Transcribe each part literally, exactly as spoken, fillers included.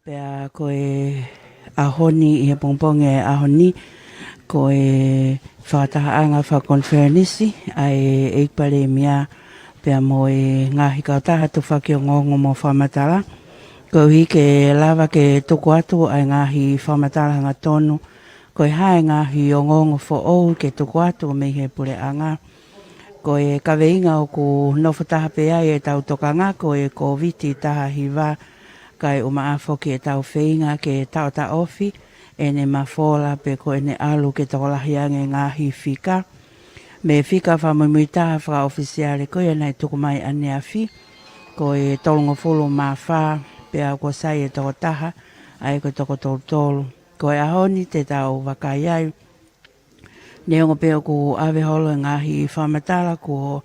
Pea ko e ʻaho ni, ʻi he pongipongi ʻo e ʻaho ni, ko e fakatahaʻanga fakakonifelenisi ʻa e ʻEiki Palēmia pea mo e ngaahi kautaha tufaki ongoongo mo fakamatala, koeʻuhi ke lava ke tuku atu ʻa e ngaahi fakamatala hangatonu, ko e hā e ngaahi ongoongo foʻou ke tuku atu mei he puleʻanga. Ko e kaveinga ʻoku nofo taha pē ai ʻetau tokanga ko e Kōviti taha hiva, kae ʻumaʻā foki ʻetau feinga ke taʻotaʻofi ʻene mafola pe ko ʻene ʻalu ke tokolahi ange e ngaahi fika. Mei he fika fakamuimuitaha fakaʻofisiale ko ia naʻe tuku mai ʻaneafi, ko e tolungofulu mā fā, pea kuo sai e toko taha, ʻa ia ko e toko tolu tolu. Ko e ʻaho ni te tau vakai ai, neongo pē ʻoku ʻave holo e ngaahi fakamatala kuo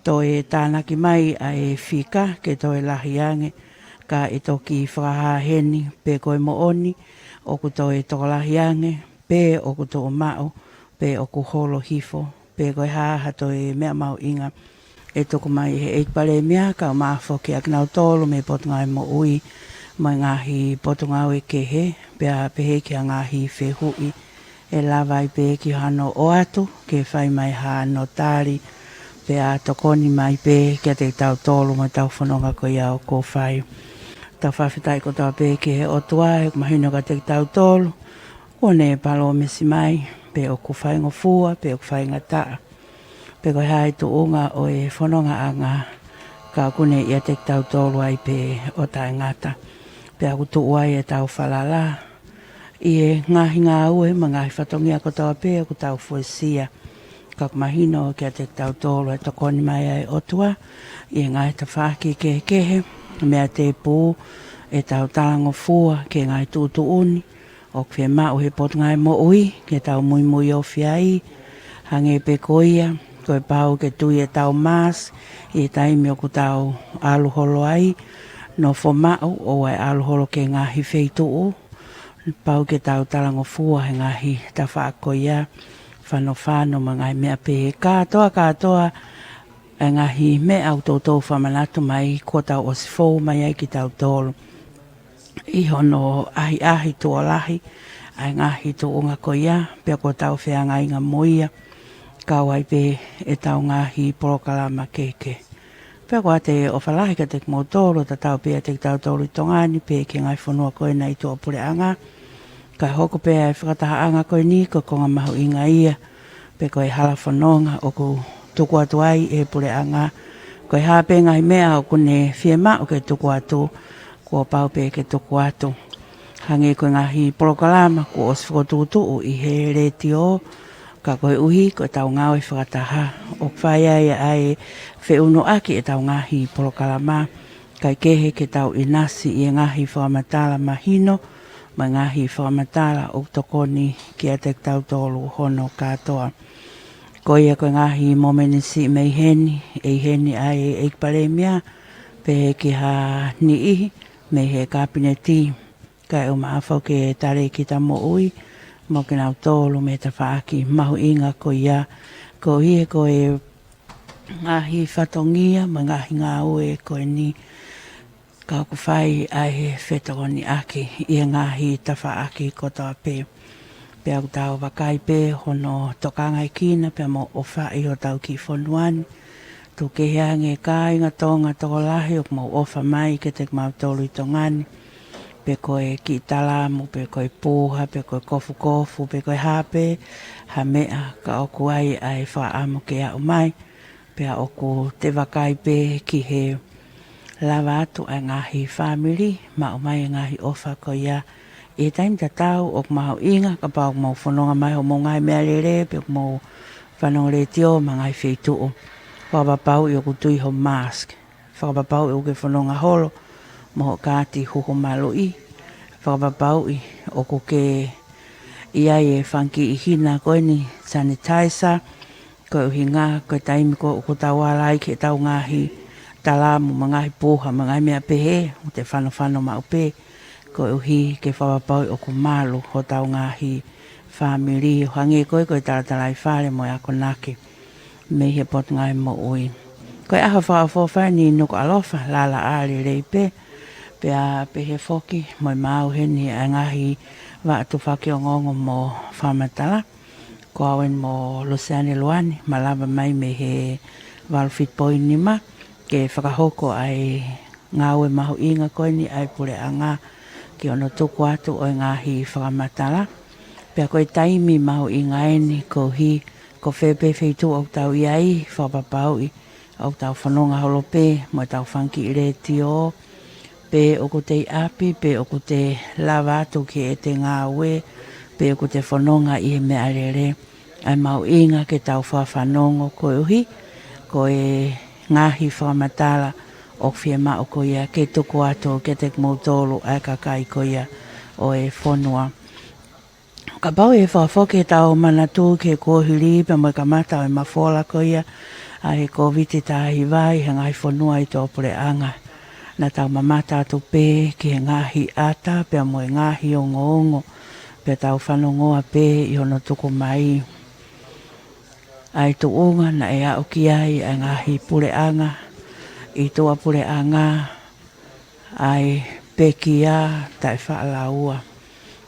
toe tānaki mai ʻa e fika ke toe lahi ange, ka ʻe toki fakahā heni pe ko e moʻoni ʻoku toe tokolahi ange, pe ʻoku tuʻumaʻu, pe ʻoku holo hifo, pe ko e hā ha toe meʻa mahuʻinga ʻe tuku mai ʻe he ʻEiki Palēmia, kae ʻumaʻā foki ʻa kinautolu mei he Potungāue Moʻui mo e ngaahi potungāue kehe, pea pehē ki he ngaahi fehuʻi ʻe lava ai pē ke hano ʻoatu, ke fai mai hano tali, pea tokoni mai pē kiate kitautolu mo ʻetau fononga ko ia ʻoku fai. Tau fakafetaʻi kotoa pē ki he ʻOtua, he ʻoku mahino kiate kitautolu kuo ne palōmesi mai, pe ʻoku faingofua, pe ʻoku faingataʻa, pe ko e hā e tuʻunga ʻo e fonongaʻanga, ka ʻoku ne ʻiate kitautolu ai pē ʻo taʻengata. Pea ʻoku tuʻu ai ʻetau falala ʻi he ngaahi ngāue mo e ngaahi fatongia kotoa pē ʻoku tau fuesia. Ka ʻoku mahino kiate kitautolu e tokoni mai ʻa e ʻOtua ʻi he ngaahi tafaʻaki kehekehe, meʻa tēpū, ʻetau talangofua ki he ngaahi tuʻutuʻuni ʻoku fiemaʻu ʻe he Potungāue Moʻui ke tau muimui ofi ai, hangē pē ko ia, ko e pau ke tui ʻetau mask ʻi he taimi ʻoku tau ʻalu holo ai, nofo maʻu, ʻoua ʻe ʻalu holo ki he ngaahi feituʻu, pau ke tau talangofua he ngaahi tafaʻaki ko ia, fanofano mo e ngaahi meʻa pehē, kātoa, kātoa e ngaahi meʻa ʻoku toutou fakamanatu mai kuo tau ʻosi fou mai ai kitautolu ʻi hono ʻahiʻahi tuʻo lahi ʻa e ngaahi tuʻunga ko ia, pea kuo tau feangainga mo ia, kau ai pē ʻetau ngaahi polokalama kehekehe. Pea ʻoku ʻoatu e ʻofa lahi kiate kimoutolu, tatau pē ʻiate kitautolu ʻi Tonga ni, pea ki he ngaahi fonua ko ena ʻi tuʻapuleʻanga. Kae hoko pē ʻa e fakatahaʻanga ko eni ko e konga mahuʻinga ia, pe ko e hala fononga ʻoku tuku atu ai ʻe he puleʻanga, ko e hā pē ngaahi meʻa ʻoku ne fiemaʻu ke tuku atu, kuo pau pē ke tuku atu. Hangē ko e ngaahi polokalama kuo ʻosi fokotuʻutuʻu ʻi he letiō, ka koeʻuhi ko ʻetau ngāue fakataha, ʻoku fai ai ʻa e feʻunuʻaki ʻetau ngaahi polokalama, kae kehe ke tau ʻinasi ʻi he ngaahi fakamatala mahino, mo e ngaahi fakamatala ʻoku tokoni kiate kitautolu hono kātoa. Ko ia ko e ngaahi momenisi mei heni, ʻe ʻi heni ʻa e ʻEiki Palēmia, pehē ki ha niʻihi mei he Kapineti, kae ʻumaʻā foki e Talēkita Moʻui, mo kinautolu mei he tafaʻaki mahuʻinga ko ia, koeʻuhi ko e ngaahi fatongia mo e ngaahi ngāue ko eni, ka ʻoku fai ʻa e fetokoniʻaki ʻi he ngaahi tafaʻaki kotoa pē. Pea ʻoku tau vakai pē hono tokangaekina pea mo ʻofaʻi hotau kiʻi fonua ni. Tuku kehe ange kāinga Tonga tokolahi ʻoku mou ʻofa mai kiate kimautolu ʻi Tonga ni, pe ko e kiʻi talamu, pe ko e puha, pe ko e kofukofu, pe ko e hā pē ha meʻa, ka ʻoku ʻi ai ʻa e fakaʻamu ke aʻu mai. Pea ʻoku te vakai pē ki he lava atu ʻa e ngaahi fāmili, maʻu mai e ngaahi ʻofa ko ia ʻi he taimi tatau. ʻOku mahuʻinga kapau ʻoku mou fononga mai hoʻomou ngaahi meʻalele, pe ʻoku mou fanongo letiō mo e ngaahi feituʻu, fakapapauʻi ʻoku tui hoʻo mask, fakapapauʻi ʻoku ke fononga holo mo hoʻo kaati huhu maluʻi, fakapapauʻi ʻoku ke ʻi ai e fanga kiʻi hina ko eni, sanitizer, koeʻuhi ko e taimi ko ē ʻoku tau ala ai ki heʻetau ngaahi talamu mo e ngaahi puha mo e ngaahi meʻa pehē, ʻoku te fanofano maʻu pē, koeʻuhi ke fakapapauʻi ʻoku malu hotau ngaahi fāmili, ʻo hangē ko ē ko e talatalaifale mo e akonaki mei he Potungāue Moʻui. Ko e ʻaho fakaʻofoʻofa eni Nukuʻalofa, lalaʻā lelei pē, Pea pehē foki mo e maʻu heni ʻa e ngaahi vaʻa tufaki ongoongo mo fakamatala. Ko au eni mo Luseane Luani, malava mai mei he valu fitu poini nima, ke fakahoko ʻa e ngāue mahuʻinga ko eni ʻa e puleʻanga ki hono tuku atu ʻo e ngaahi fakamatala. Pea ko e taimi mahuʻinga eni koeʻuhi ko fē pē feituʻu ʻoku tau ʻi ai, fakapapauʻi ʻoku tau fononga holo pē mo ʻetau fanga kiʻi letiō, pe ʻoku te ʻi ʻapi, pe ʻoku te lava atu ki heʻete ngāue, pe ʻoku te fononga ʻi he meʻalele. ʻA e mahuʻinga ke tau fakafanongo koeʻuhi ko e ngaahi fakamatala ʻoku fiemaʻu ko ia ke tuku atu kiate kimoutolu ʻa e kakai ko ia ʻo e fonua. Kapau ʻe fakafoki ʻetau manatu ki he kuohili pea mo e kamata ʻo e mafola ko ia ʻa e Kōviti taha hiva ʻi he ngaahi fonua ʻi tuʻapuleʻanga, naʻa tau mamata atu pē ki he ngaahi ʻata pea mo e ngaahi ongoongo, pea tau fanongoa pē ʻi hono tuku mai ʻa e tuʻunga naʻe aʻu ki ai ʻa e ngaahi puleʻanga ʻi tuʻapuleʻanga, ʻa e pekia taʻefaʻalaua.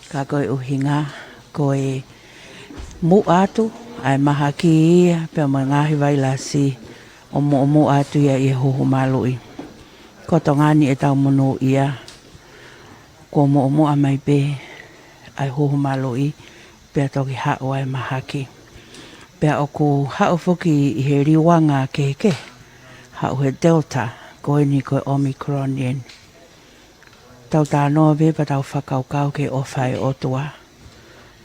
Ka ko e ʻuhinga ko e muʻa atu ʻa e mahaki ia pea mo e ngaahi vailasi ʻo muʻomuʻa atu ia ʻi he huhu maluʻi. Ko Tonga ni ʻetau monūʻia, kuo muʻomuʻa mai pē ʻa e huhu maluʻi, pea toki haʻu ʻa e mahaki. Pea ʻoku haʻu foki ʻi he liuanga kehekehe, haʻu he Delta, ko eni ko e Omicron eni. Tau talanoa pē pea tau fakakaukau ki he ʻofa ʻa e ʻOtua.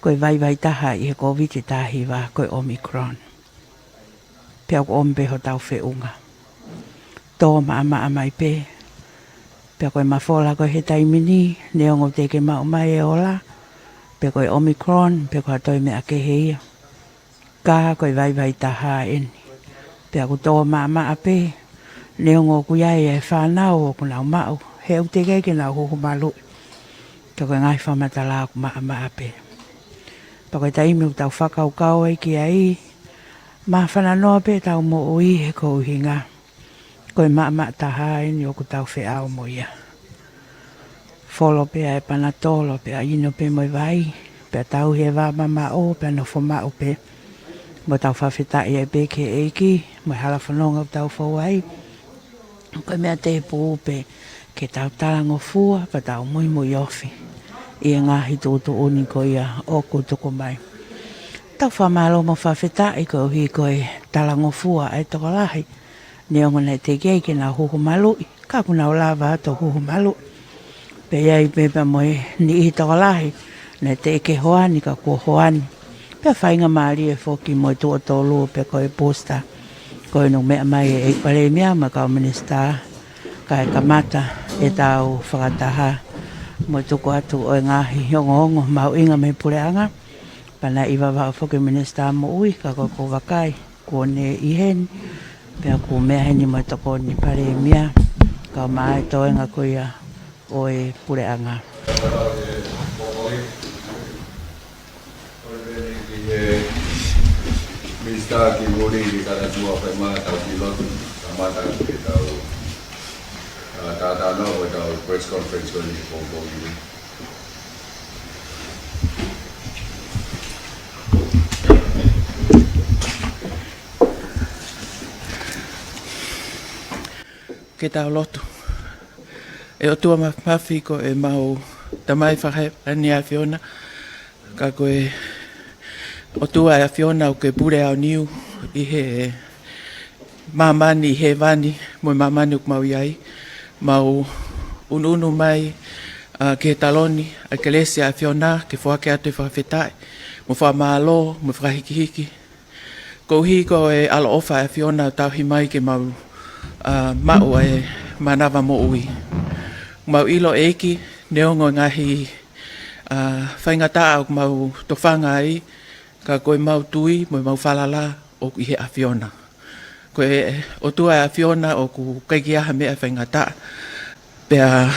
Ko e vaivai taha ʻi he Kōviti taha hiva ko e Omicron. Pea ʻoku ʻomi pē hotau feʻunga. Tō maʻamaʻa mai pē. Pea ko e mafola ko ē he taimi ni, neongo teʻeki ke maʻu mai e ola, pe ko e Omicron, pe ko ha toe meʻa kehe ia, ka ko e vaivai taha eni. Pea ʻoku tō maʻamaʻa pē, neongo ʻoku ʻi ai e fānau ʻoku nau maʻu, he ʻoku teʻeki ai ke nau huhu maluʻi. Ka ko e ngaahi fakamatala ʻoku maʻamaʻa pē. Pea ko e taimi ʻoku tau fakakaukau ai ki ai, māfana noa pē ʻetau moʻui he ko e ʻuhinga ko e maʻamaʻa taha eni ʻoku tau feʻao mo ia. Folo pē ʻa e panatolo, pea ʻino pē mo e vai, pea tauhi e vā mamaʻo, pea nofo maʻu pē. Mo tau fakafetaʻi ai pē ki he ʻEiki mo e hala fononga ʻoku tau fou ai. Ko e meʻa tēpū pē ke tau talangofua, pea tau muimui ofi ʻi he ngaahi tuʻutuʻuni ko ia ʻoku tuku mai. Tau fakamālō mo fakafetaʻi koeʻuhi ko e talangofua ʻa e tokolahi, neongo naʻe teʻeki ai ke nau huhu maluʻi, ka ʻoku nau lava atu ʻo huhu maluʻi. Pea ʻi ai pē pea mo e niʻihi tokolahi naʻe teʻeki hoani ka kuo hoani. Pea faingamālie foki mo e tuʻo tolu pē ko e booster. Ko eni ʻoku meʻa mai e ʻEiki Palēmia mo e kau minisitā, kae kamata ʻetau fakataha mo e tuku atu ʻo e ngaahi ongoongo mahuʻinga mei he puleʻanga. Pea naʻe ʻi Vavaʻu foki e Minisitā Moʻui, ka ko ʻeku vakai kuo ne ʻi heni, pea ʻoku meʻa heni mo e Tokoni Palēmia, kae ʻumaʻā e toenga ko ia ʻo e puleʻanga. Minisitā ki muli ki Tanatua, pea mo ʻetau kiʻi lotu, kamata ʻetau, ā, talanoa mo ʻetau press conference ko eni he pongipongi ni. Ke tau lotu. ʻE ʻOtua Māfimafi, ko ʻemau Tamai Fakahēvani ʻa e ʻAfiona, ka ko e ʻOtua ʻa e ʻAfiona ʻoku ke pule aoniu ʻi he māmani ʻi hēvani mo e māmani ʻoku mau ʻi ai. Mau ʻunuʻunu mai, ā, ki he taloni ʻa e kelesi ʻa e ʻAfiona ke foaki atu e fakafetaʻi mo e fakamālō mo e fakahikihiki, koeʻuhi ko e ʻaloʻofa ʻa e ʻAfiona ʻoku tauhi mai ke mau, ā, maʻu ʻa e mānava moʻui. Mau ʻilo, ʻEiki, neongo e ngaahi, ā, faingataʻa ʻoku mau tofanga ai, ka ko ʻemau tui mo ʻemau falala ʻoku ʻi he ʻAfiona. Ko e ʻOtua ʻa e ʻAfiona ʻoku ʻikai ke ʻi ai ha meʻa ʻe faingataʻa. Pea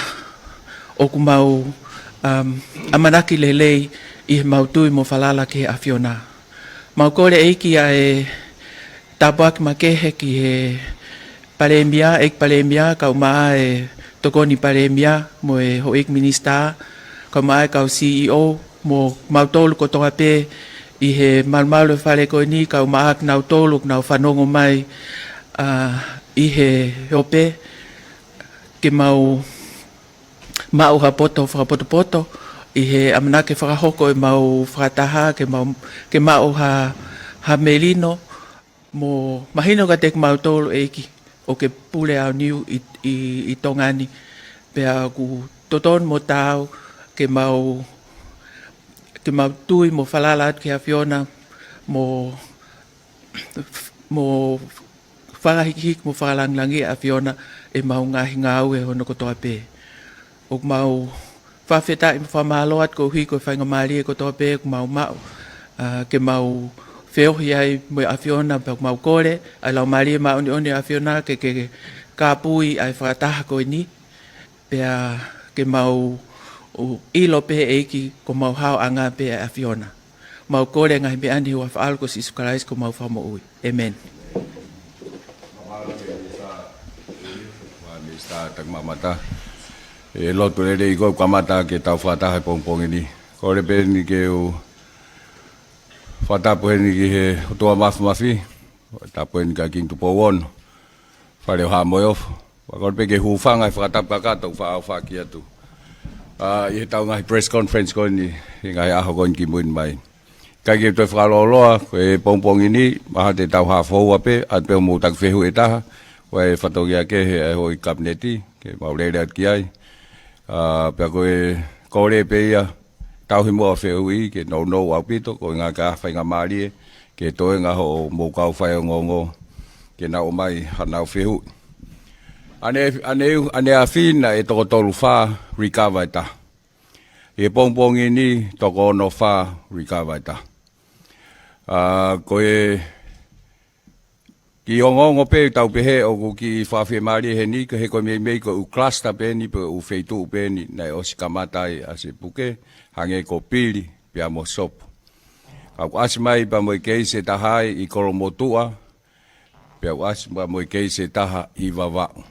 ʻoku mau, um, ʻamanaki lelei ʻi heʻemau tui mo falala ki he ʻAfiona. Mau kole, ʻEiki, ʻa e tāpuaki makehe ki he Palēmia, ʻEiki Palēmia, kae ʻumaʻā e Tokoni Palēmia mo e houʻeiki minisitā, kae ʻumaʻā e kau C E O, mo mautolu kotoa pē ʻi he malumalu e fale ko eni, kae ʻumaʻā kinautolu ʻoku nau fanongo mai, ʻa, ʻi he ope, ke mau maʻu ha poto fakapotopoto ʻi he ʻamanaki fakahoko ʻemau fakataha, ke mau, ke maʻu ha, ha melino, mo mahino kiate kimautolu ʻEiki ʻoku ke pule aoniu ʻi, ʻi, ʻi Tonga ni. Pea ʻoku totonu mo taau ke mau, ke mau tui mo falala atu ki he ʻAfiona mo, mo fakahikihiki mo fakalangilangiʻi ʻa e ʻAfiona ʻemau ngaahi ngāue hono kotoa pē. ʻOku mau fakafetaʻi mo fakamālō atu koeʻuhi ko e faingamālie kotoa pē ʻoku mau maʻu, ʻa, ke mau feohi ai mo e ʻAfiona, pea ʻoku mau kole ʻa e Laumālie Māʻoniʻoni ʻo e ʻAfiona ke, ke, ke kāpui ʻa e fakataha ko eni, pea ke mau ʻilo pē ʻEiki ko homau haoʻanga pē ʻa e ʻAfiona. Mau kole ngaahi meʻa ni ʻi he huafa ʻo Sīsū Kalaisi ko homau Fakamoʻui. ʻĒmeni. Minisitā Takimamata. ʻE lotu lelei ko e kamata ke tau fakataha he pongipongi ni. Kole pē eni ke u fakatapu heni ki he ʻOtua Mafimafi, fakatapu heni kia Kingi Tupou Ono, Fale ʻo Haʻa Moheofo. Pea kole pē ke hūfanga he fakatapu kakato ʻoku faʻa ʻohake atu, ʻa, ʻi heʻetau ngaahi press conference ko eni, ʻi he ngaahi ʻaho ko eni kimui mai. ʻIkai ke toe fakalōloa, ko e pongipongi ni, mahalo te tau hā foua pē, ʻoatu pē hoʻomou taki fehuʻi ʻe taha, ko e fatongia kehe ʻa e houʻeiki Kapineti, ke mau lele atu ki ai. ʻA, pea ko e kole pē ia, tauhi muʻa fehuʻi, ke nounou ʻaupito, ko e ngaahi faingamālie, ke toenga hoʻomou kau faiongoongo, ke nau ʻomai haʻanau fehuʻi. ʻAne, ʻane, ʻaneafi naʻe toko tolu fā recover ʻe taha. ʻI he pongipongi ni toko ono fā recover ʻe taha. ʻA, ko e kiʻi ongoongo pē ʻoku tau pehē ʻoku kiʻi fakafiemālie heni, ko e he ko e meimei ko e ʻū cluster pē eni pe ʻū feituʻu pē eni naʻe ʻosi kamata ai ʻa e puke, hangē ko Pili pea mo Sopu. Ka kuo ʻasi mai pea mo e keisi ʻe taha ai ʻi Kolomotuʻa, pea kuo ʻasi mai mo e keisi ʻe taha ʻi Vavaʻu.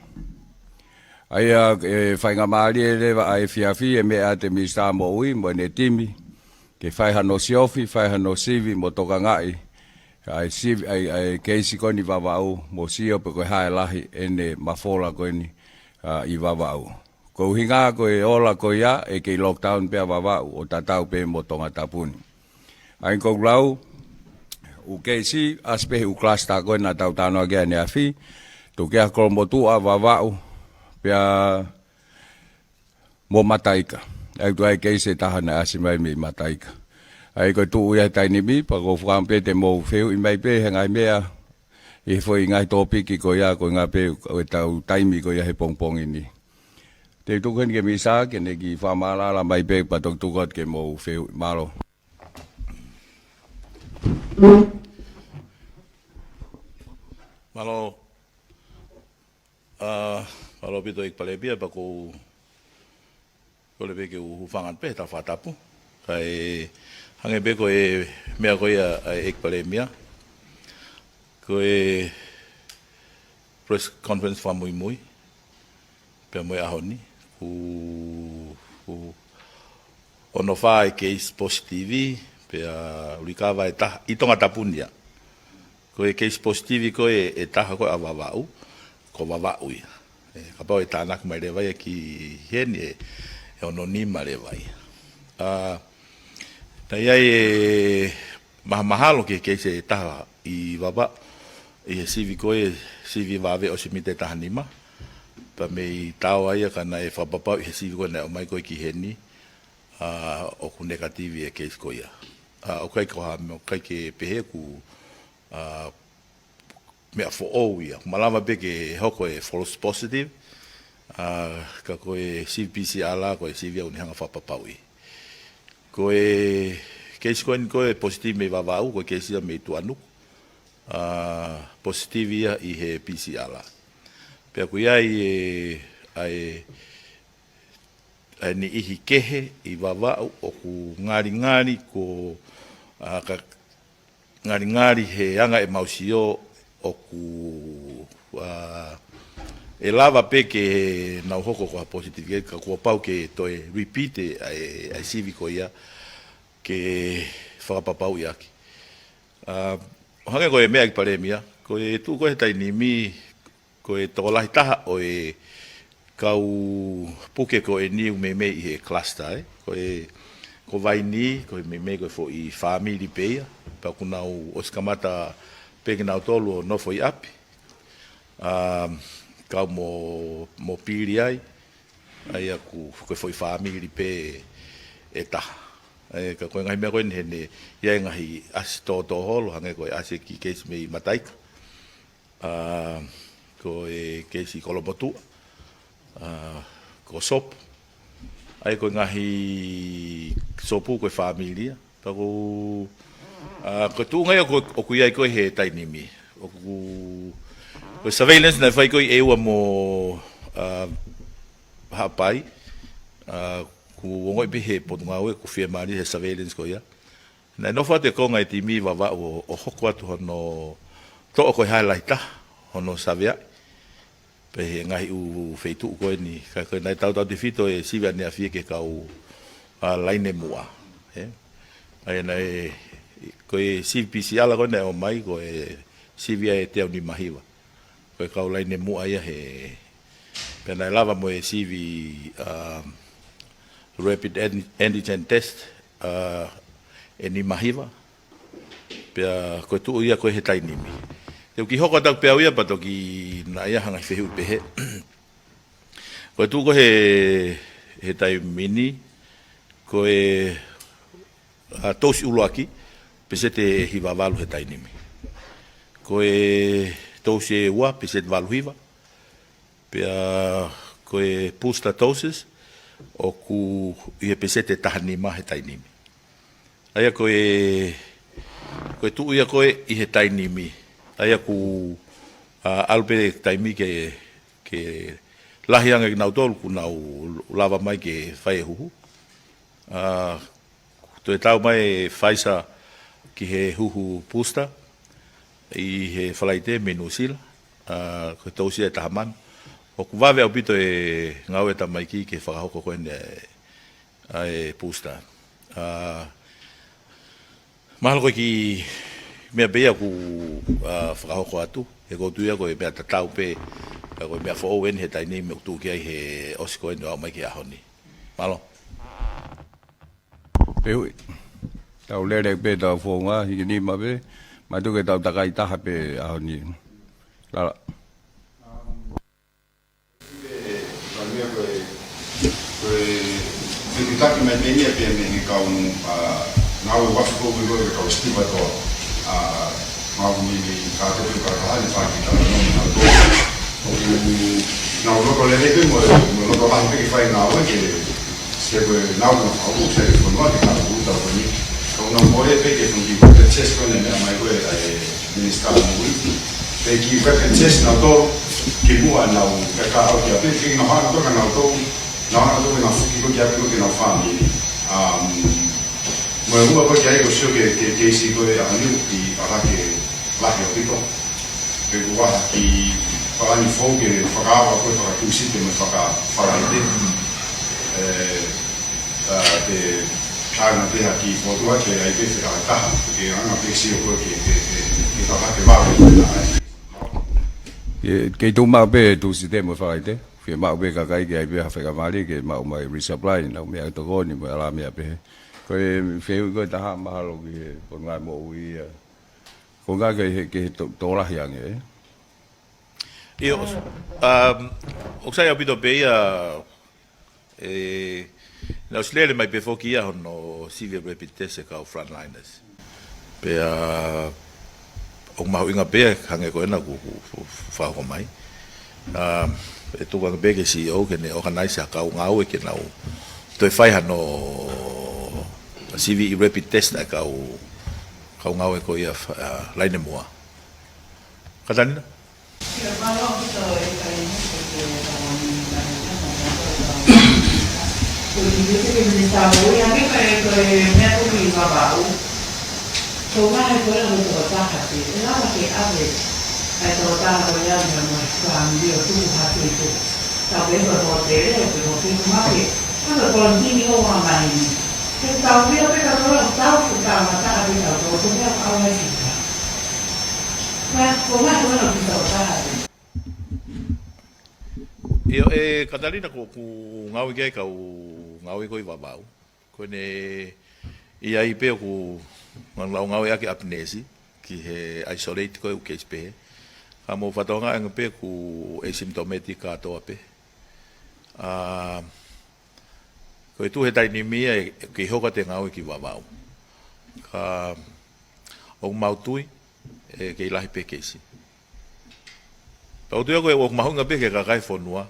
ʻA ia, ʻe faingamālie leva ʻa e efiafi ʻe meʻa atu e Minisitā Moʻui mo ʻene timi, ke fai hano siofi, fai hano sivi mo tokangaʻi ʻa e sivi, ʻa e, ʻa e keisi ko eni ʻi Vavaʻu, mo sio pe ko e hā e lahi ʻene mafola ko eni, ʻa, ʻi Vavaʻu. Ko e ʻuhinga ko e ola ko ia ʻe kei lockdown pē ʻa Vavaʻu ʻo tatau pē mo Tongatapu ni. ʻA ia ko e lau, ʻū keisi, ʻasi pē he ʻū cluster ko ē naʻa tau talanoa ki ai ʻaneafi, tuku kehe ʻa Kolomotuʻa, Vavaʻu, pea mo Mataika. ʻA ia ko e keisi ʻe taha naʻe ʻasi mai mei Mataika. ʻA ia ko e tuʻu ia he taimi ni, pea ʻoku ou fakaʻamu pē te mou fehuʻi mai pē he ngaahi meʻa, ʻi he foʻi ngaahi tōpiki ko ia, ko e ngaahi pē, ʻo ʻetau taimi ko ia he pongipongi ni. Te u tuku heni ki he Minisitā, ke ne kiʻi fakamaʻalaʻala mai pē, pea toki tuku atu ke mou fehuʻi. Mālō. Mālō. ʻA, mālō ʻaupito ʻEiki Palēmia, pea ʻoku ou kole pē ke u hūfanga pē he fakatapu. Kae hangē pē ko e meʻa ko ia ʻa e ʻEiki Palēmia, ko e press conference fakamuimui pea mo e ʻaho ni, ʻoku, ʻoku ono fā e keisi positive, pea ʻū recover ʻe taha, ʻi Tongatapu ni ia. Ko e keisi positive ko ē ʻe taha ko ē ʻa Vavaʻu, ko Vavaʻu ia. ʻE, kapau ʻe tānaki mai leva ia ki heni ʻe, ʻe ono nima leva ia. ʻA, naʻe ʻi ai e mahamahalo ki he keisi ʻe taha ʻi Vavaʻu, ʻi he sivi ko ē, sivi vave ʻosi mita ʻe taha nima. Pea mei Taoa ia ka naʻe fakapapauʻi he sivi ko ē naʻe ʻomai ko ē ki heni, ʻa, ʻoku negative e keisi ko ia. ʻA, ʻoku ʻikai ko ha, ʻoku ʻikai ke pehē ʻoku, ʻa, meʻa foʻou ia. Malava pē ke hoko e false positive, ʻa, ka ko e sivi P C R, ko e sivi ia ʻoku ne hanga fakapapauʻi. Ko e keisi ko eni ko e positive mei Vavaʻu, ko e keisi ia mei Tuʻanuku, ʻa, positive ia ʻi he P C R. Pea ʻoku ʻi ai e, ʻa e, ʻa e niʻihi kehe ʻi Vavaʻu ʻoku ngalingali ko, ʻa, ka ngalingali he anga ʻemau sio ʻoku, ʻa, ʻE lava pē ke nau hoko ko ha positive case, ka kuo pau ke toe repeat ʻa e, ʻa e sivi ko ia ke fakapapauʻi ʻaki. ʻA, ʻo hangē ko e meʻa ʻa e Palēmia, ko e tuʻu ko ē he taimi ni, ko e tokolahi taha ʻo e kau puke ko eni ʻoku meimei ʻi he cluster, ē. Ko e, ko Vaini, ko e meimei ko e foʻi fāmili pē ia, pea ʻoku nau ʻosi kamata pē kinautolu ʻo nofo ʻi ʻapi. ʻA, kau mo, mo pili ai, ʻa ia ʻoku, ko e foʻi fāmili pē ʻe taha. ʻE, ka ko e ngaahi meʻa ko eni heni, ʻi ai e ngaahi ʻasi tōtō holo, hangē ko e ʻasi ki he keisi mei Mataika. ʻA, ko e keisi Kolomotuʻa, ʻa, ko Sopu. ʻA ia ko e ngaahi Sopu ko e fāmili ia. Pea ko, ʻa, ko e tuʻunga ia ʻoku, ʻoku ʻi ai ko ē he taimi ni. ʻOku, ko e surveillance naʻe fai ko ē ʻe ʻEua mo, ʻa, Haʻapai, ʻa, ʻoku ongoʻi pē he Potungāue ʻoku fiemālie he surveillance ko ia. Naʻe nofo atu e konga e timi Vavaʻu ʻo, ʻo hoko atu hono toʻo ko e hā e lahi taha, hono saveaʻi. Pea he ngaahi ʻū feituʻu ko eni, ka ko e naʻe tautautefito e sivi ʻaneafi ia ki he kau, ʻa, laine muʻa, ē? ʻA ia naʻe, ko e sivi P C R ko ē naʻe ʻomai, ko e sivi ʻa e teau nima hiva. Ko e kau laine muʻa ia he, pea naʻe lava mo e sivi, ʻa, rapid an-, antigen test, ʻa, ʻe nima hiva. Pea ko e tuʻu ia ko ē he taimi ni. Te u kiʻi hoko atu pē au ia pea toki naʻe ʻi ai ha ngaahi fehuʻi pehē. Ko e tuʻu ko ē he, he taimi ni, ko e, ʻa, tousi ʻuluaki, peseti ʻe hiva valu he taimi ni. Ko e tousi ʻe ua, peseti valu hiva. Pea ko e booster doses, ʻoku ʻi he peseti ʻe taha nima he taimi ni. ʻA ia ko e, ko e tuʻu ia ko ē ʻi he taimi ni. ʻA ia ʻoku, ʻa, ʻalu pē taimi ke, ke lahi ange kinautolu ʻoku nau lava mai ke fai e huhu. ʻA, toe tau mai e Pfizer ki he huhu booster ʻi he Falaite mei Nuʻusila, ʻa, ko e tousi ʻe taha mano. ʻOku vave ʻaupito e ngāue ʻa e tamaiki ke fakahoko ko eni ʻa e booster. ʻA, mahalo ko e kiʻi meʻa pē ia ʻoku, ʻa, fakahoko atu, he ʻoku ou tui ia ko e meʻa tatau pē, ka ko e meʻa foʻou eni he taimi ni ʻoku tuʻu ki ai he ʻosi ko eni ʻo aʻu mai ki he ʻaho ni. Mālō. Pehē ui. Tau lele pē tau founga, hiki nima pē, mātuʻaki tau takai taha pē ʻaho ni. Lala. Ko e, ko e, ko e, ko e, ko e taki mai pē ia pē mei he kau, ʻa, ngāue vafu ko ē ko e kau stevedore, ʻa, mau ni ni ka te pē ka ka ni faki ka no ni na to. ʻOku nau loto lelei pē mo, mo loto lahi pē ke fai ngāue ke, ke ko e nau na fau, ke ke fonua ke ka uta ko ni. Kau nau mo e pē ke fonua ke test ko eni meʻa mai ko ē ʻa e Minisitā Moʻui. Pea kiʻi weapon test nautolu, kimuʻa nau, ke ka au ki ʻapi, ke nau hanga toka nautolu, nau hanga toka nau fuki ko ē ki ʻapi ko ē ke nau fāmili. Um, mo e ua ko ē ki ai ʻoku sio ke, ke, ke isi ko ē ʻaho ni ʻoku ʻikai ke lahi ʻaupito. Pea ʻoku ʻi ai ha kiʻi palani foʻou ke fakaava ko ē faka-Tuʻusite mo e faka-Falaite. ʻE, ʻa, te, ʻa, na te ha kiʻi fokotuʻu ke ai pē fekau taha, ke anga pē sio ko ē ke, ke, ke, ke tapa ke vave ko ē na ai. Ke, ke tuʻu maʻu pē Tuʻusite mo e Falaite, fiemaʻu pē kakai ke ai pē ha faingamālie ke maʻu mai resupply, nau meʻatokoni mo e ʻalā meʻa pehē. Ko e fehuʻi ko ē ʻe taha mahalo ki he Potungāue Moʻui ia. Ko e ngaahi ke he, ke he to-, tokolahi ange, ē? ʻIo, um, ʻoku sai ʻaupito pē ia, ʻe, naʻe ʻosi lele mai pē foki ia hono sivi e rapid test e kau frontliners. Pea, ʻoku mahuʻinga pē ia, hangē ko ena ʻoku, ʻoku, ʻoku fakahoko mai. Um, ʻe tuku ange pē ki he C E O ke ne organize ha kau ngāue ke nau toe fai hano sivi e rapid test ʻa e kau, kau ngāue ko ia fa-, ʻa, laine muʻa. Katalina? ʻA e tokotaha ko ia ia mo e fāmili ʻo tuku ha tuʻi tuʻi. Tau pē ko e hōtele, pe ko e finemake. Ka ko e kolonitini ʻo ua mai ni. Ke tau vio pē ka tau lau tau ku tau mata a pē tau tō ko mea ka au mai si ka. Ka ko ngā ko ngā ki tau taha pē. ʻIo, ʻe Katalina, ko ʻeku ngāue ki ai kau ngāue ko ē ʻi Vavau. Ko ʻene ʻi ai pē ʻoku ngāue, ngāue ʻaki ʻapinesi ki he isolate ko ē ʻū keisi pehē. Ka mou fakatokangaʻi ange pē ʻoku asymptomatic kātoa pē. ʻA, ko e tuʻu he taimi ni ia ʻe kei hoko atu e ngāue ki Vavau. Ka ʻoku mau tui ʻe kei lahi pē keisi. Pea ʻoku ou tui au ko e ʻoku mahuʻinga pē ki he kakai e fonua.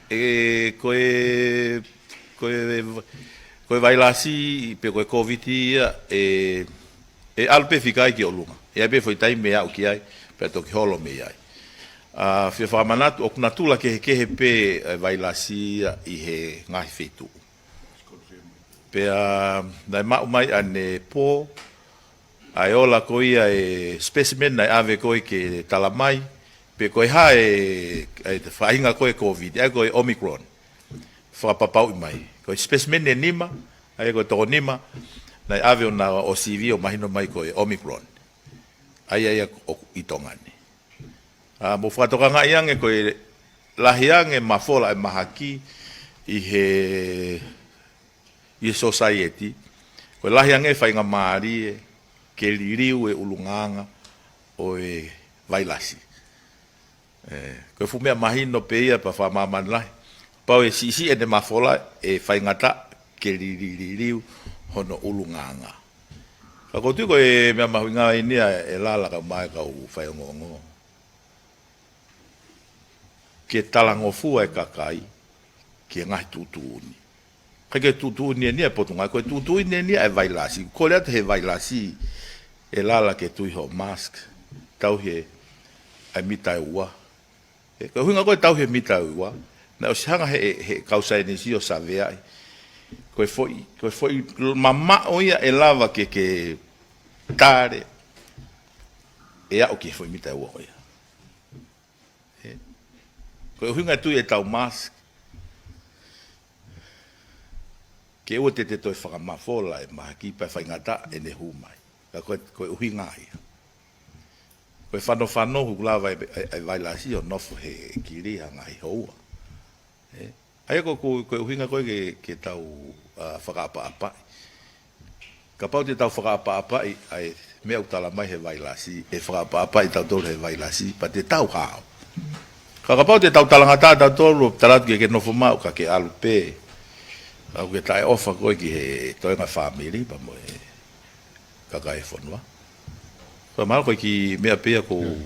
ʻE, ko e, ko e, ko e vailasi pe ko e Covid ia ʻe, ʻe ʻalu pē fika ia ki ʻolunga. ʻE ʻi ai pē foʻi taimi ʻe aʻu ki ai, pea toki holo mei ai. ʻA, fie fakamanatu, ʻoku natula kehekehe pē e vailasi ia ʻi he ngaahi feituʻu. Pea naʻe maʻu mai ʻanepō, ʻa e ola ko ia e specimen naʻe ʻave ko ē ke tala mai, pe ko e hā e, e faʻahinga ko ē Covid, ʻa ia ko e Omicron. Fakapapauʻi mai. Ko e specimen ʻe nima, ʻa ia ko e toko nima, naʻe ʻave ʻo na ʻo sivi ʻo mahino mai ko e Omicron. ʻA ia ia ʻoku ʻi Tonga ni. ʻA, mou fakatokangaʻi ange ko e lahi ange mafola e mahaki ʻi he, ʻi he society, ko e lahi ange faingamālie ke liliu e ʻulungaanga ʻo e vailasi. ʻE, ko e fuʻu meʻa mahino pē ia pea fakamāmani lahi. Pau ʻe siʻisiʻi ʻene mafola ʻe faingataʻa ke lili-, liliu hono ʻulungaanga. Ka ʻoku ou tui ko e meʻa mahuʻinga eni ia ʻe Lala kae ʻumaʻā e kau faiongoongo. Ke talangofua e kakai ki he ngaahi tuʻutuʻuni. ʻIkai ke tuʻutuʻuni eni ia e Potungāue, ko e tuʻutuʻuni eni ia e vailasi. Kole atu he vailasi ʻe Lala ke tui hoʻo mask, tauhi e mita ʻe ua. ʻE, ko e ʻuhinga ko e tauhi e mita ʻe ua, naʻe ʻosi hanga he, he kau saienisi ʻo saveaʻi. Ko e foʻi, ko e foʻi mamaʻo ia ʻe lava ke, ke tale ʻe aʻu ki he foʻi mita ʻe ua ko ia. ʻE, ko e ʻuhinga e tui e tau mask, ke ʻoua te te toe fakamafola e mahaki pea faingataʻa ʻene hū mai. Ka ko e, ko e ʻuhinga ia. Ko e fanofano ʻoku lava e, e, e vailasi ʻo nofo he kili ha ngaahi houa. ʻE, ʻa ia ko, ko, ko e ʻuhinga ko ē ke, ke tau, ʻa, fakaʻapaʻapaʻi. Kapau te tau fakaʻapaʻapaʻi ʻa e meʻa ʻoku tala mai he vailasi, ʻe fakaʻapaʻapaʻi tautolu he vailasi, pea te tau hao. Ka kapau te tau talangataʻa tautolu, tala atu ke ke nofo maʻu ka ke ʻalu pē. ʻOku ke taʻeʻofa koe ki he toenga fāmili, pea mo e kakai e fonua. Ko e mahalo ko e kiʻi meʻa pē ia ʻoku ou,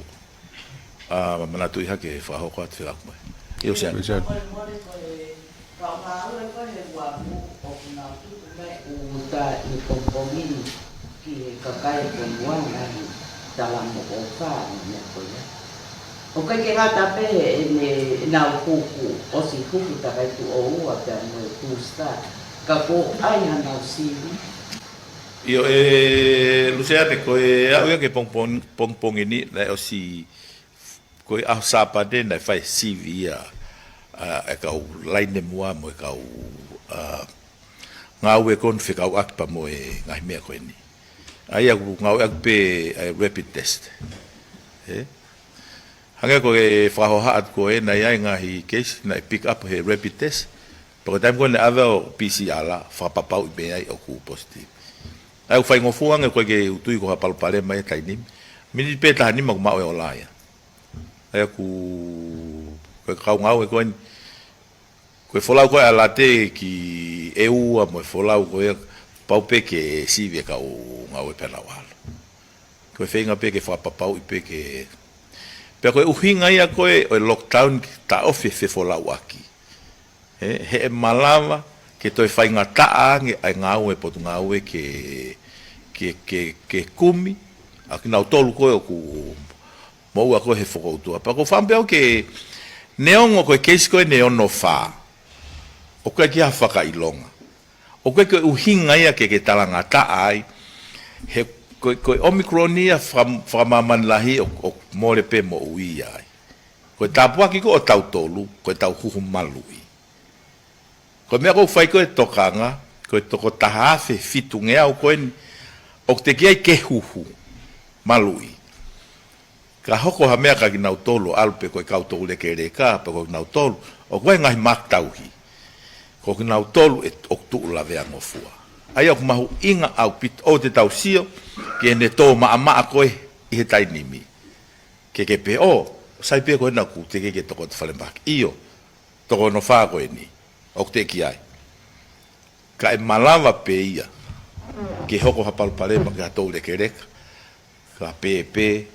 ʻa, manatuʻi hake ʻe fakahoko atu fekauʻaki mo e. ʻIo, Sian. Richard. Molemole ko e kau ngāue ko ē he uafu ʻoku nau tuku mai ʻuta ʻi he pongipongi ni ki he kakai e fonua ngaahi talamonū ʻofa mo e meʻa ko ia. ʻOku ʻikai ke ngata pē heʻene, ʻenau kuku, ʻosi kuku takai tuʻo ua pea mo e booster. Ka kuo ʻai hanau sivi. ʻIo, ʻe Luseane, ko e aʻu ia ki he pongpong-, pongipongi ni, naʻe ʻosi, ko e ʻaho Sāpate naʻe fai sivi ia, ʻa, e kau laine muʻa mo e kau, ʻa, ngāue ko eni fekauʻaki pea mo e ngaahi meʻa ko eni. ʻA ia ʻoku ngāueʻaki pē ʻa e rapid test. ʻE? Hangē ko e fakahohaʻa atu ko ē naʻe ʻi ai e ngaahi case naʻe pick up he rapid test. Pea ko e taimi ko ē naʻe ʻave ʻo P C R, fakapapauʻi mei ai ʻoku positive. ʻA ia ʻoku faingofua ange, ʻoku ʻikai ke u tui ko ha palopalema ia he taimi ni. Miniti pē taha nima kuo maʻu e ola ia. ʻA ia ʻoku, ko e kau ngāue ko eni, ko e folau ko ē ʻa Late ki ʻEua mo e folau ko ē, pau pē ke sivi e kau ngāue pea nau ʻalu. Ko e feinga pē ke fakapapauʻi pē ke. Pea ko e ʻuhinga ia ko ē ʻo e lockdown ke taʻofi e fefolauʻaki. ʻE, heʻe malava ke toe faingataʻa ange ʻa e ngāue e potungāue ke, ke, ke, ke kumi ʻa kinautolu ko ē ʻoku moʻua ko ē he fokoutua. Pea ʻoku ou fakaʻamu pē au ke neongo ko e case ko ē ʻe ono fā, ʻoku ʻikai ke ʻi ai ha fakaʻilonga. ʻOku ʻikai ko e ʻuhinga ia ke ke talangataʻa ai, he ko e, ko e Omicron ia faka-, fakamāmani lahi ʻo, ʻo, mole pē moʻui ai. Ko e tāpuaki ko ē ʻo tautolu, ko ʻetau huhu maluʻi. Ko e meʻa ʻoku fai ko ē tokanga, ko e toko taha afe fitungeau ko eni, ʻoku teʻeki ai ke huhu maluʻi. Ka hoko ha meʻa kia kinautolu, ʻalu pē ko e kau toulekeleka, pe ko kinautolu, ʻoku ʻi ai e ngaahi maʻuʻanga tauhi. Ko kinautolu ē ʻoku tuʻu laveangofua. ʻA ia ʻoku mahuʻinga ʻaupito ʻoua te tau sio ki heʻene tō maʻamaʻa ko ē ʻi he taimi ni. Ke ke pehē, ʻō, sai pē ko ena ʻoku teʻeki ke toko falemahaki. ʻIo, toko hono fā ko eni. ʻOku teʻeki ai. Ka ʻe malava pē ia ke hoko ha palopalema ki ha toulekeleka, ka pehē pē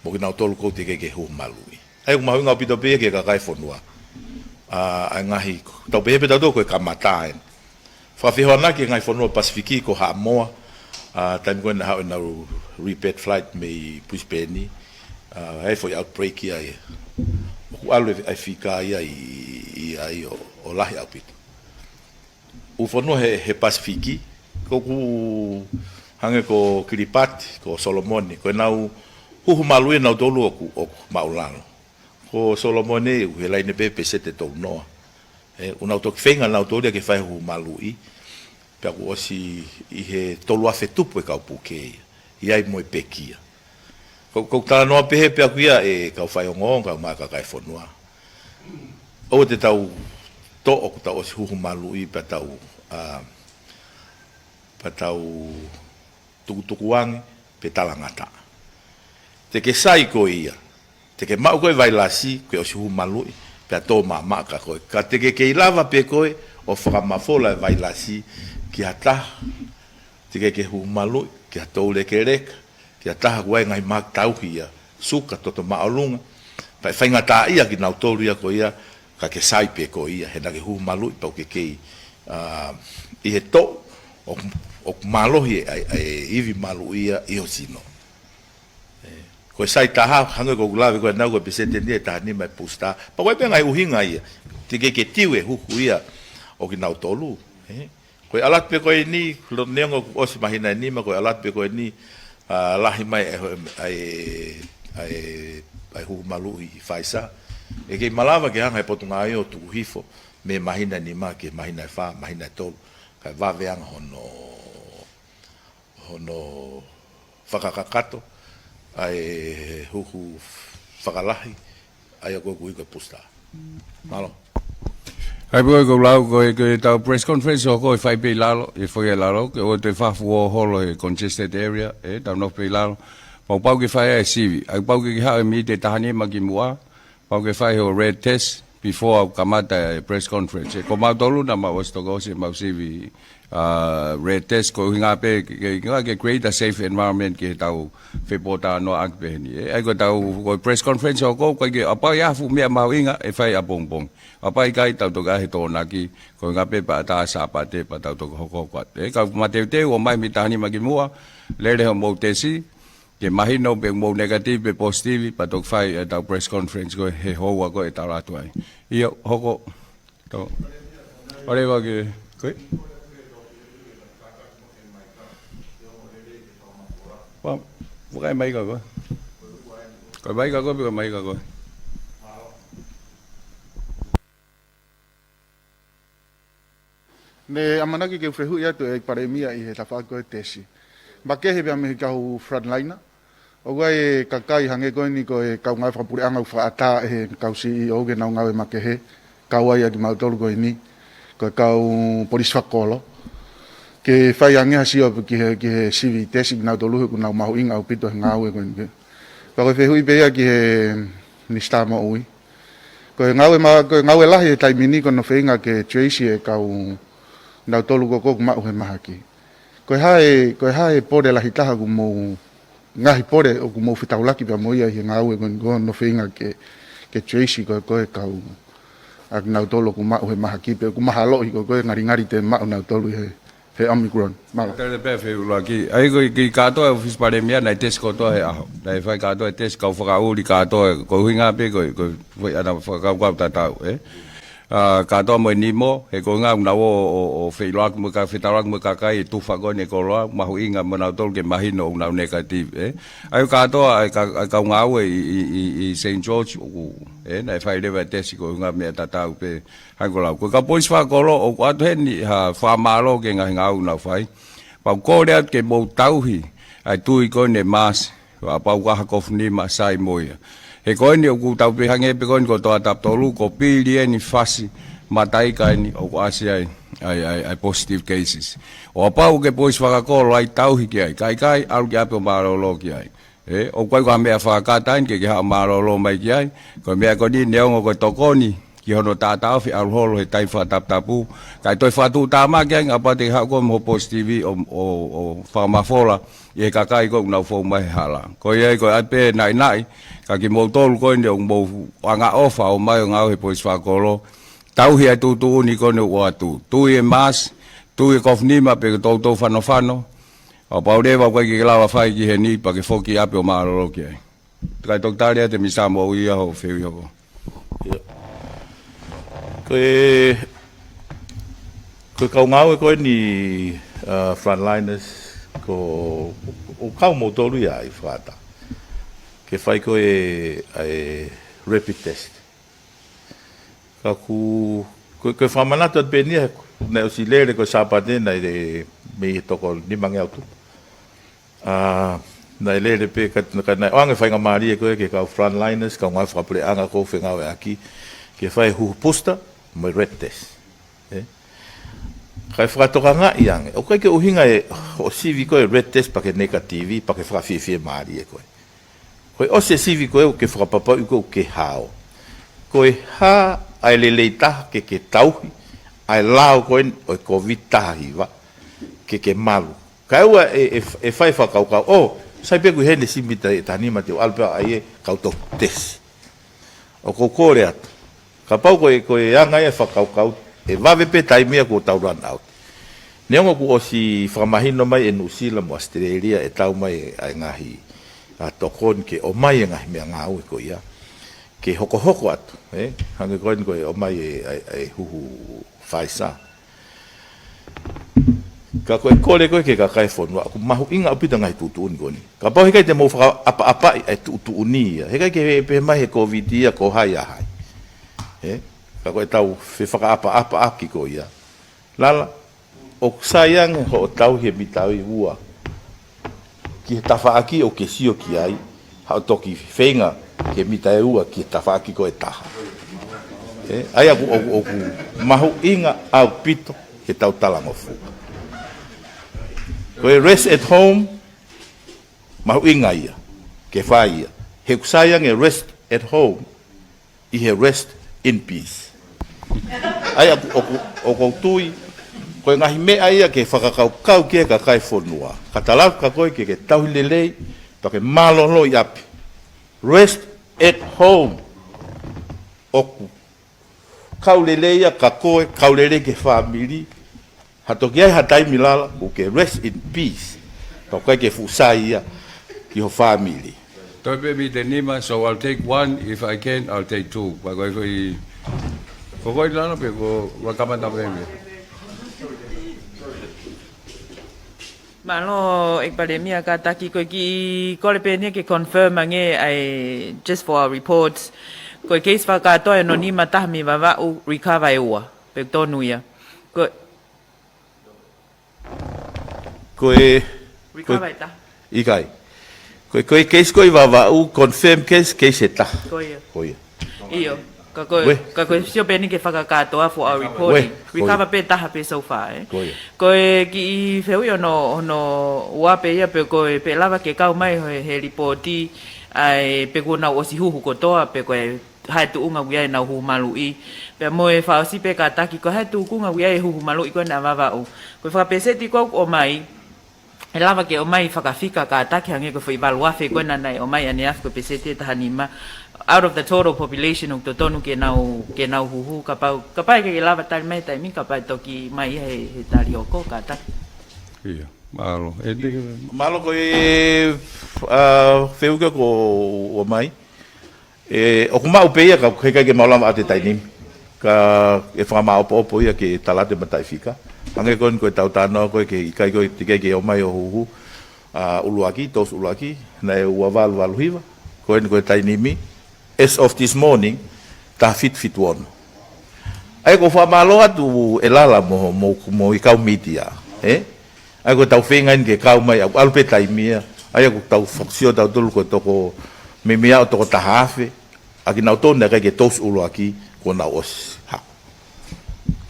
mo kinautolu ʻoku teʻeki ke huhu maluʻi. ʻA ia ʻoku mahuʻinga ʻaupito pē ia ki he kakai e fonua. ʻA, ʻa e ngaahi, tau pehē pē tautolu ko e kamata eni. Fakafehoanaki e ngaahi fonua Pasifiki ko Haʻamoa, ʻa, taimi ko ē naʻa nau rebate flight mei Brisbane, ʻa, ʻa e foʻi outbreak ia ē. ʻOku ʻalu e, e fika ia ʻi, ʻi ai ʻo, ʻo lahi ʻaupito. ʻOku fonua he, he Pasifiki, ko ʻoku hangē ko Kilipati, ko Solomone, ko ʻenau huhu maluʻi ʻanautolu ʻoku, ʻoku māʻulalo. Ko Solomone ʻoku he laine pē peseti ʻe tolu noa. ʻE, ʻoku nau toki feinga ʻanautolu ia ke fai huhu maluʻi, pea kuo ʻosi ʻi he tolu afe tupu e kau puke ia, ʻi ai mo e pekia. Ko, ko e talanoa pehē pē ʻaku ia e kau faiongoongo, kau mai kakai e fonua. ʻOua te tau toʻo kuo tau ʻosi huhu maluʻi pea tau, ʻa, pea tau tukutukuange pe talangataʻa. Te ke sai koe ia, te ke maʻu koe vailasi, ke ʻosi huhu maluʻi, pea tō maʻamaʻa kia koe. Ka te ke kei lava pē koe ʻo fakamafola e vailasi ki ha taha, teʻeki ke huhu maluʻi, ki ha toulekeleka, ki ha taha ʻoku ʻi ai e ngaahi maʻuʻanga tauhi ia, suka, toto māʻolunga, pea ʻe faingataʻaʻia kinautolu ia ko ia, ka ke sai pē koe ia, he naʻa ke huhu maluʻi pea ʻoku ke kei, ʻa, ʻi he toʻu, ʻoku, ʻoku mālohi e, e, e ivi maluʻi ia ʻi ho sino. ʻE, ko e sai taha, hangē ko ʻeku lave ko ē ʻanenai ko e peseti ʻe taha nima e pusitā. Pea ko e pē ngaahi ʻuhinga ia, teʻeki ke tiu e huhu ia ʻo kinautolu. ʻE, ko e ʻalu atu pē ko eni, lo-, neongo kuo ʻosi māhina ʻe nima, ko e ʻalu atu pē ko eni, ʻa, lahi mai e, e, e, e huhu maluʻi ʻi Pfizer. ʻE kei malava ke hanga ʻe he Potungāue ʻo tuku hifo mei he māhina ʻe nima ki he māhina ʻe fā, māhina ʻe tolu. Kae vave ange hono, hono fakakakato ʻa e huhu fakalahi, ʻa ia ko ē ʻoku ui ko e pusitā. Mālō. ʻA ia pē ko ʻeku lau ko e, ko ʻetau press conference ʻoku fai pē ʻi lalo, ʻi he foʻi ʻi lalo, ke ʻoua te fakafuoholo he congested area, ʻe, tau nofo pē ʻi lalo. Pau pau ke fai ʻa e sivi, ʻa ia pau ke ke haʻu e miniti ʻe taha nima kimuʻa, pau ke fai hoʻo red test before ʻoku kamata e press conference. ʻE, ko mautolu naʻa mau ʻosi toki ʻosi ʻemau sivi, ʻa, red test, ko e ʻuhinga pē ke, ke, ke create a safe environment ki heʻetau fepōtalanoaʻaki pehē ni. ʻE, ʻa ia ko ʻetau, ko e press conference ʻoku, ko e ke, kapau ʻe ʻi ai ha fuʻu meʻa mahuʻinga ʻe fai ʻapongipongi. Kapau ʻikai tau toki ʻai he Tokonaki, ko e ʻuhinga pē pea ʻatā Sāpate pea tau toki hokohoko atu. ʻE, ka mateuteu ʻo mai miniti taha nima kimuʻa, lele hoʻomou tesi, ke mahino pe mou negative pe positive, pea toki fai ʻetau press conference ko ē he houa ko ē ʻe tala atu ai. ʻIo, hoko. Tau. ʻOleva ke, ko ē? Pea, fakaʻi e maika ko ē. Ko e maika ko ē, pe ko e maika ko ē. Ne ʻamanaki ke u fehuʻi atu e Palēmia ʻi he tafaʻaki ko e tesi. Makehe pea mei he kau frontliner. ʻOku ʻi ai e kakai hangē ko eni ko e kau ngāue fakapuleʻanga ʻoku fakaʻatā ʻe he kau C E O ke nau ngāue makehe. Kau ai ʻa kimautolu ko eni. Ko e kau polisi fakakolo. Ke fai ange ha sio ki he, ki he sivi tesi kinautolu he ʻoku nau mahuʻinga ʻaupito he ngāue ko eni. Pea ko e fehuʻi pē ia ki he Minisitā Moʻui. Ko e ngāue ma-, ko e ngāue lahi he taimi ni ko hono feinga ke trace e kau nautolu ko ē ʻoku maʻu he mahaki. Ko e hā e, ko e hā e pole lahi taha ʻoku mou, ngaahi pole ʻoku mou fetaulaki pea mo ia ʻi he ngāue ko ē ko hono feinga ke, ke trace ko ē ko e kau ʻa kinautolu ʻoku maʻu he mahaki pe ʻoku mahaloʻi ko ē ko e ngalingali te maʻu nautolu he he Omicron. Mālō. Tele pē feʻuluaki. ʻA ia ko e kiʻi kātoa e ʻōfisi Palēmia naʻe tesi kotoa he ʻaho. Naʻe fai kātoa e tesi kau fakaʻuli kātoa, ko e ʻuhinga pē ko e, ko e foʻi ʻana fakakaukau tatau, ʻe. ʻa, kātoa mo e nimo, he ko e ʻuhinga ʻoku nau ō ʻo, ʻo feʻiloaki mo e ka-, fetaulaki mo e kakai ʻi he tufa ko eni ʻo e koloa, mahuʻinga mo nautolu ke mahino ʻoku nau negative, ē. ʻA ia kātoa, ʻa e ka-, ʻa e kau ngāue ʻi, ʻi, ʻi, ʻi Saint George, ʻoku, ē, naʻe fai leva e tesi ko e ʻuhinga meʻa tatau pē, hangē ko e lau. Ko e kau polisi fakakolo, ʻoku ʻoatu heni ha fakamālō ki he ngaahi ngāue ʻoku nau fai. Pea ʻoku ou kole atu ke mou tauhi ʻa e tui ko eni e mask, kapau ʻoku ʻi ai ha kofu nima, sai mo ia. He ko eni ʻoku tau pehē ange pē ko eni ko e Toʻa Tapu Tolu, ko e pilioni fasi mataʻi eni ʻoku ʻasi ai ʻa e, ʻa e, ʻa e positive cases. ʻO kapau ʻoku ke polisi fakakolo ai, tauhi ki ai, ka ʻikai, ʻalu ki ʻapi ʻo mālōlō ki ai. Ē, ʻoku ʻikai ko ha meʻa fakakata eni ke ke haʻu ʻo mālōlō mai ki ai. Ko e meʻa ko eni neongo ko e tokoni ki hono taʻataʻofi, ʻalu holo he taimi fakataputapu. Kae toe fakatuʻutāmaki ange kapau te ke haʻu koe mo e positive ʻo, ʻo, ʻo fakamafola ʻi he kakai ko ē ʻoku nau fou mai he hala. Ko ia ai ko e ʻai pē naʻinaʻi, ka kimoutolu ko eni ʻoku mou angaʻofa ʻo ō mai ʻo ngāue he polisi fakakolo. Tauhi ʻa e tuʻutuʻuni ko eni ʻoku ʻoatu. Tui e mask, tui e kofu nima pe ko e toutou fanofano. ʻO kapau leva ʻoku ʻikai ke ke lava fai ki heni pea ke foki ʻapi ʻo mālōlō ki ai. Kae toki tali atu ʻe Misa Moʻui ia hoʻo fehuʻi hoko. ʻIo. Ko e, ko e kau ngāue ko eni, ʻa, frontliners, ko, ʻoku kau moutolu ia ʻi he fata. Ke fai ko e, ʻa e rapid test. Ka ʻoku, ko, ko e fakamanatu atu pē eni ia, naʻe ʻosi lele ko e Sāpate, naʻe mei he toko nimangeau tupu. ʻA, naʻe lele pē, ka, ka naʻe ʻoange faingamālie ko ē ki he kau frontliners, kau ngāue fakapuleʻanga ʻoku ou fengāueʻaki, ke fai huhu booster, mo e red test. Ē? Kae fakatokangaʻi ange, ʻoku ʻikai ke ʻuhinga ʻe hoʻo sivi ko ē red test pea ke negative, pea ke fakafiefiemālie koe. Ko e ʻosi e sivi ko ē ʻoku ke fakapapauʻi ko ē ʻoku ke hao. Ko e hā ʻa e lelei taha ke ke tauhi ʻa e lao ko ē ʻo e Covid taha hiva ke ke malu. Kae ʻoua ʻe, ʻe, ʻe fai fakakaukau, ʻō, sai pē ʻoku ʻi heni e sivi mita ʻe taha nima te u ʻalu pē au ʻo ʻai e kau toki tesi. ʻOku ou kole atu. Kapau ko e, ko e anga ia e fakakaukau, ʻe vave pē taimi ia kuo tau run out. Neongo kuo ʻosi fakamahino mai ʻe Nuʻusila mo ʻAositelēlia ʻe tau mai ʻa e ngaahi, ʻa, tokoni ke ʻomai e ngaahi meʻangāue ko ia. Ke hokohoko atu, ē? Hangē ko eni ko e ʻomai e, ʻa e, ʻa e huhu Pfizer. Ka ko e kole ko ē ki he kakai e fonua, ʻoku mahuʻinga ʻaupito e ngaahi tuʻutuʻuni ko eni. Kapau heʻikai te mou fakaʻapaʻapaʻi e tuʻutuʻuni ia. Heʻikai ke pehē mai he Covid ia ko hai ʻa hai. Ē? Ka ko ʻetau fefakaʻapaʻapaʻaki ko ia. Lala, ʻoku sai ange hoʻo tauhi e mita ʻe ua ki he tafaʻaki ʻoku ke sio ki ai, haʻu toki feinga ki he mita ʻe ua ki he tafaʻaki ko ē ʻe taha. Ē, ʻa ia ʻoku, ʻoku, ʻoku mahuʻinga ʻaupito ke tau talangofua. Ko e rest at home, mahuʻinga ia ke fai ia. He ʻoku sai ange rest at home, ʻi he rest in peace. ʻA ia ʻoku, ʻoku, ʻoku ou tui, ko e ngaahi meʻa ia ke fakakaukau ki he kakai e fonua. Ka talaatu kia koe ke ke tauhi lelei, pea ke mālōlō ʻi ʻapi. Rest at home. ʻOku kau lelei ia kia koe, kau lelei ki he fāmili. Ha toki ʻi ai ha taimi lala, ʻoku ke rest in peace. Pea ʻoku ʻikai ke fuʻu sai ia ki ho fāmili. Toe pē mita ʻe nima, so I'll take one, if I can, I'll take two. Pea ko e, ko e, ko e lala pē, ko e kamata pē mei. Mālō, ʻEiki Palēmia, kātaki ko e kiʻi kole pē eni ia ke confirm ange ʻa e, just for our reports. Ko e case fakakātoa ʻe ono nima, taha mei Vavaʻu, recover ʻe ua. Pea tonu ia. Ko e Ko e, ko e, recover ʻe taha. ʻIkai. Ko e, ko e case ko ē ʻi Vavaʻu, confirm case, case ʻe taha. Ko ia. Ko ia. ʻIo. Ka ko e, ka ko e sio pē eni ki he fakakātoa for our reporting. Ko ia. Recover pē taha pē so far, ē. Ko ia. Ko e kiʻi fehuʻi hono, hono ua pē ia pe ko e pē lava ke kau mai he, he lipooti, ʻa e pe kuo nau ʻosi huhu kotoa, pe ko e hā e tuʻunga ʻoku ʻi ai ʻenau huhu maluʻi. Pea mo e fakaʻosi pē kātaki, ko e hā e tuʻunga ʻoku ʻi ai e huhu maluʻi ko ena ʻa Vavaʻu. Ko e fakapēseti ko ē ʻoku ʻomai, ʻe lava ke ʻomai fakafika kātaki hangē ko e foʻi valu afe ko ena naʻe ʻomai ʻaneafi ko e pēseti ʻe taha nima. Out of the total population ʻoku totonu ke nau, ke nau huhu, kapau, kapau ʻe ʻikai ke lava tali mai he taimi ni, kapau ʻe toki mai ia he, he tali hoko kātaki. ʻIo, mālō. ʻE te- Mālō ko e, ʻa, fehuʻi ko ē ʻoku ʻomai. ʻE, ʻoku maʻu pē ia ka heʻikai ke maʻu lava ʻa e taimi ni. Ka ʻe fakamāʻopoʻopo ia ke tala atu e mataʻifika. Hangē ko eni ko e tau talanoa ko ē ke ʻikai ko ē teʻeki ke ʻomai ʻo huhu, ʻa, ʻuluaki, tōsi ʻuluaki, naʻe ua valu valu hiva, ko eni ko e taimi ni, as of this morning, taha fitu fitu ono. ʻA ia ʻoku ou fakamālō atu ʻe Lala mo, mo, mo e kau mītia, ē? ʻA ia ko e tau feinga eni ke kau mai, ʻa, ʻalu pē taimi ia, ʻa ia ʻoku tau fakasio tautolu ko e toko, meimei ʻo toko taha afe, ʻa kinautolu naʻe ʻikai ke tōsi ʻuluaki kuo nau ʻosi haʻu.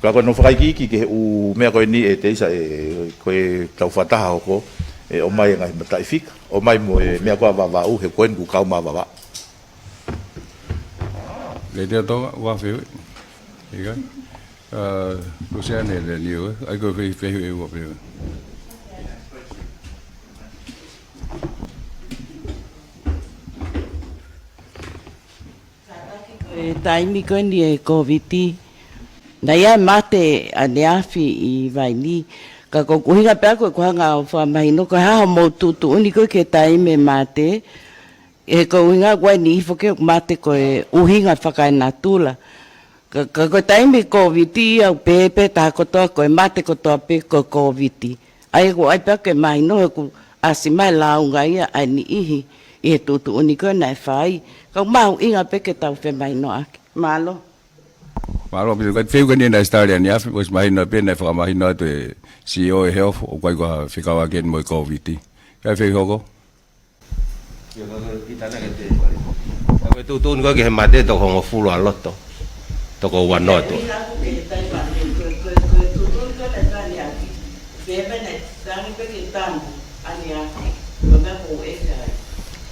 Ka ko ʻenau fakaikiiki ki he ʻū meʻa ko eni ʻe Teisa ē, ko e tau fakataha hoko, ʻe ʻomai e ngaahi mataʻifika, ʻomai mo e meʻa ko ē ʻa Vavaʻu, he ko eni ʻoku kau mai ʻa Vavaʻu. Lady Tonga, ua fehuʻi. ʻIkai? ʻA, Luseane Leniu, ē? ʻA ia ko e fehuʻi ʻe ua pē. Kātaki ko e taimi ko eni e Kōviti, naʻe ʻi ai e mate ʻaneafi ʻi Vainī. Ka ko ʻeku ʻuhinga pē ʻaku ʻeku hanga ʻo fakamahino, ko e hā hoʻomou tuʻutuʻuni ko ē ki he taimi e mate, he ko e ʻuhinga ʻoku ʻi ai e niʻihi foki ʻoku mate ko e ʻuhinga fakaenatula. Ka, ka ko e taimi Kōviti ia ʻoku pehē pē taha kotoa ko e mate kotoa pē ko e Kōviti. ʻA ia ʻoku ʻai pē ʻaku ke mahino he ʻoku ʻasi mai e lāunga ia ʻa e niʻihi ʻi he tuʻutuʻuni ko ē naʻe fai. Ka ʻoku mahuʻinga pē ke tau femahinoʻaki. Mālō. Mālō, pea ko e fehuʻi ko eni naʻe ʻosi tali ʻaneafi, ʻosi mahino pē naʻe fakamahino atu ʻe he C E O ʻo e Health, ʻoku ʻikai ko ha fekauʻaki eni mo e Kōviti. Kae fehuʻi hoko. ʻIo, ka ko e kiʻi tānaki atu ē, Pale. Ka ko e tuʻutuʻuni ko ē ki he mate toko hongofulu ʻa loto. Toko ua noa atu.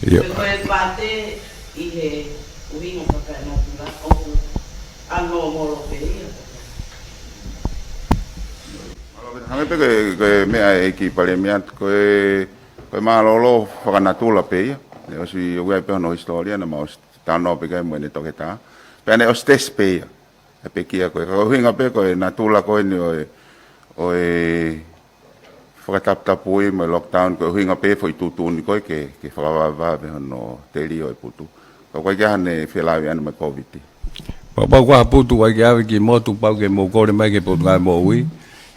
ʻIo. Ko e mate ʻi he ʻuhinga fakaenatula ʻoku ʻanomolo pē ia. Hangē pē ko e, ko e meʻa ʻa e ʻEiki Palēmia, ko e Ko e mālōlō fakanatula pē ia. Naʻe ʻosi ʻi ai pē hono hisitōlia, naʻa mau ʻosi talanoa pē ki ai mo ʻene toketā. Pea naʻe ʻosi tesi pē ia. ʻE pekia ko e, ko e ʻuhinga pē ko e natula ko eni ʻo e, ʻo e fakataputapui mo e lockdown, ko e ʻuhinga pē foʻi tuʻutuʻuni ko ē ke, ke fakavavevave hono telio e putu. Ka ʻoku ʻikai ke ʻi ai hano felāveʻi ʻana mo e Kōviti. Pau, pau ko ha putu ʻoku ʻikai ke ʻave ki motu, pau ke mou kole mai ki he Potungāue Moʻui.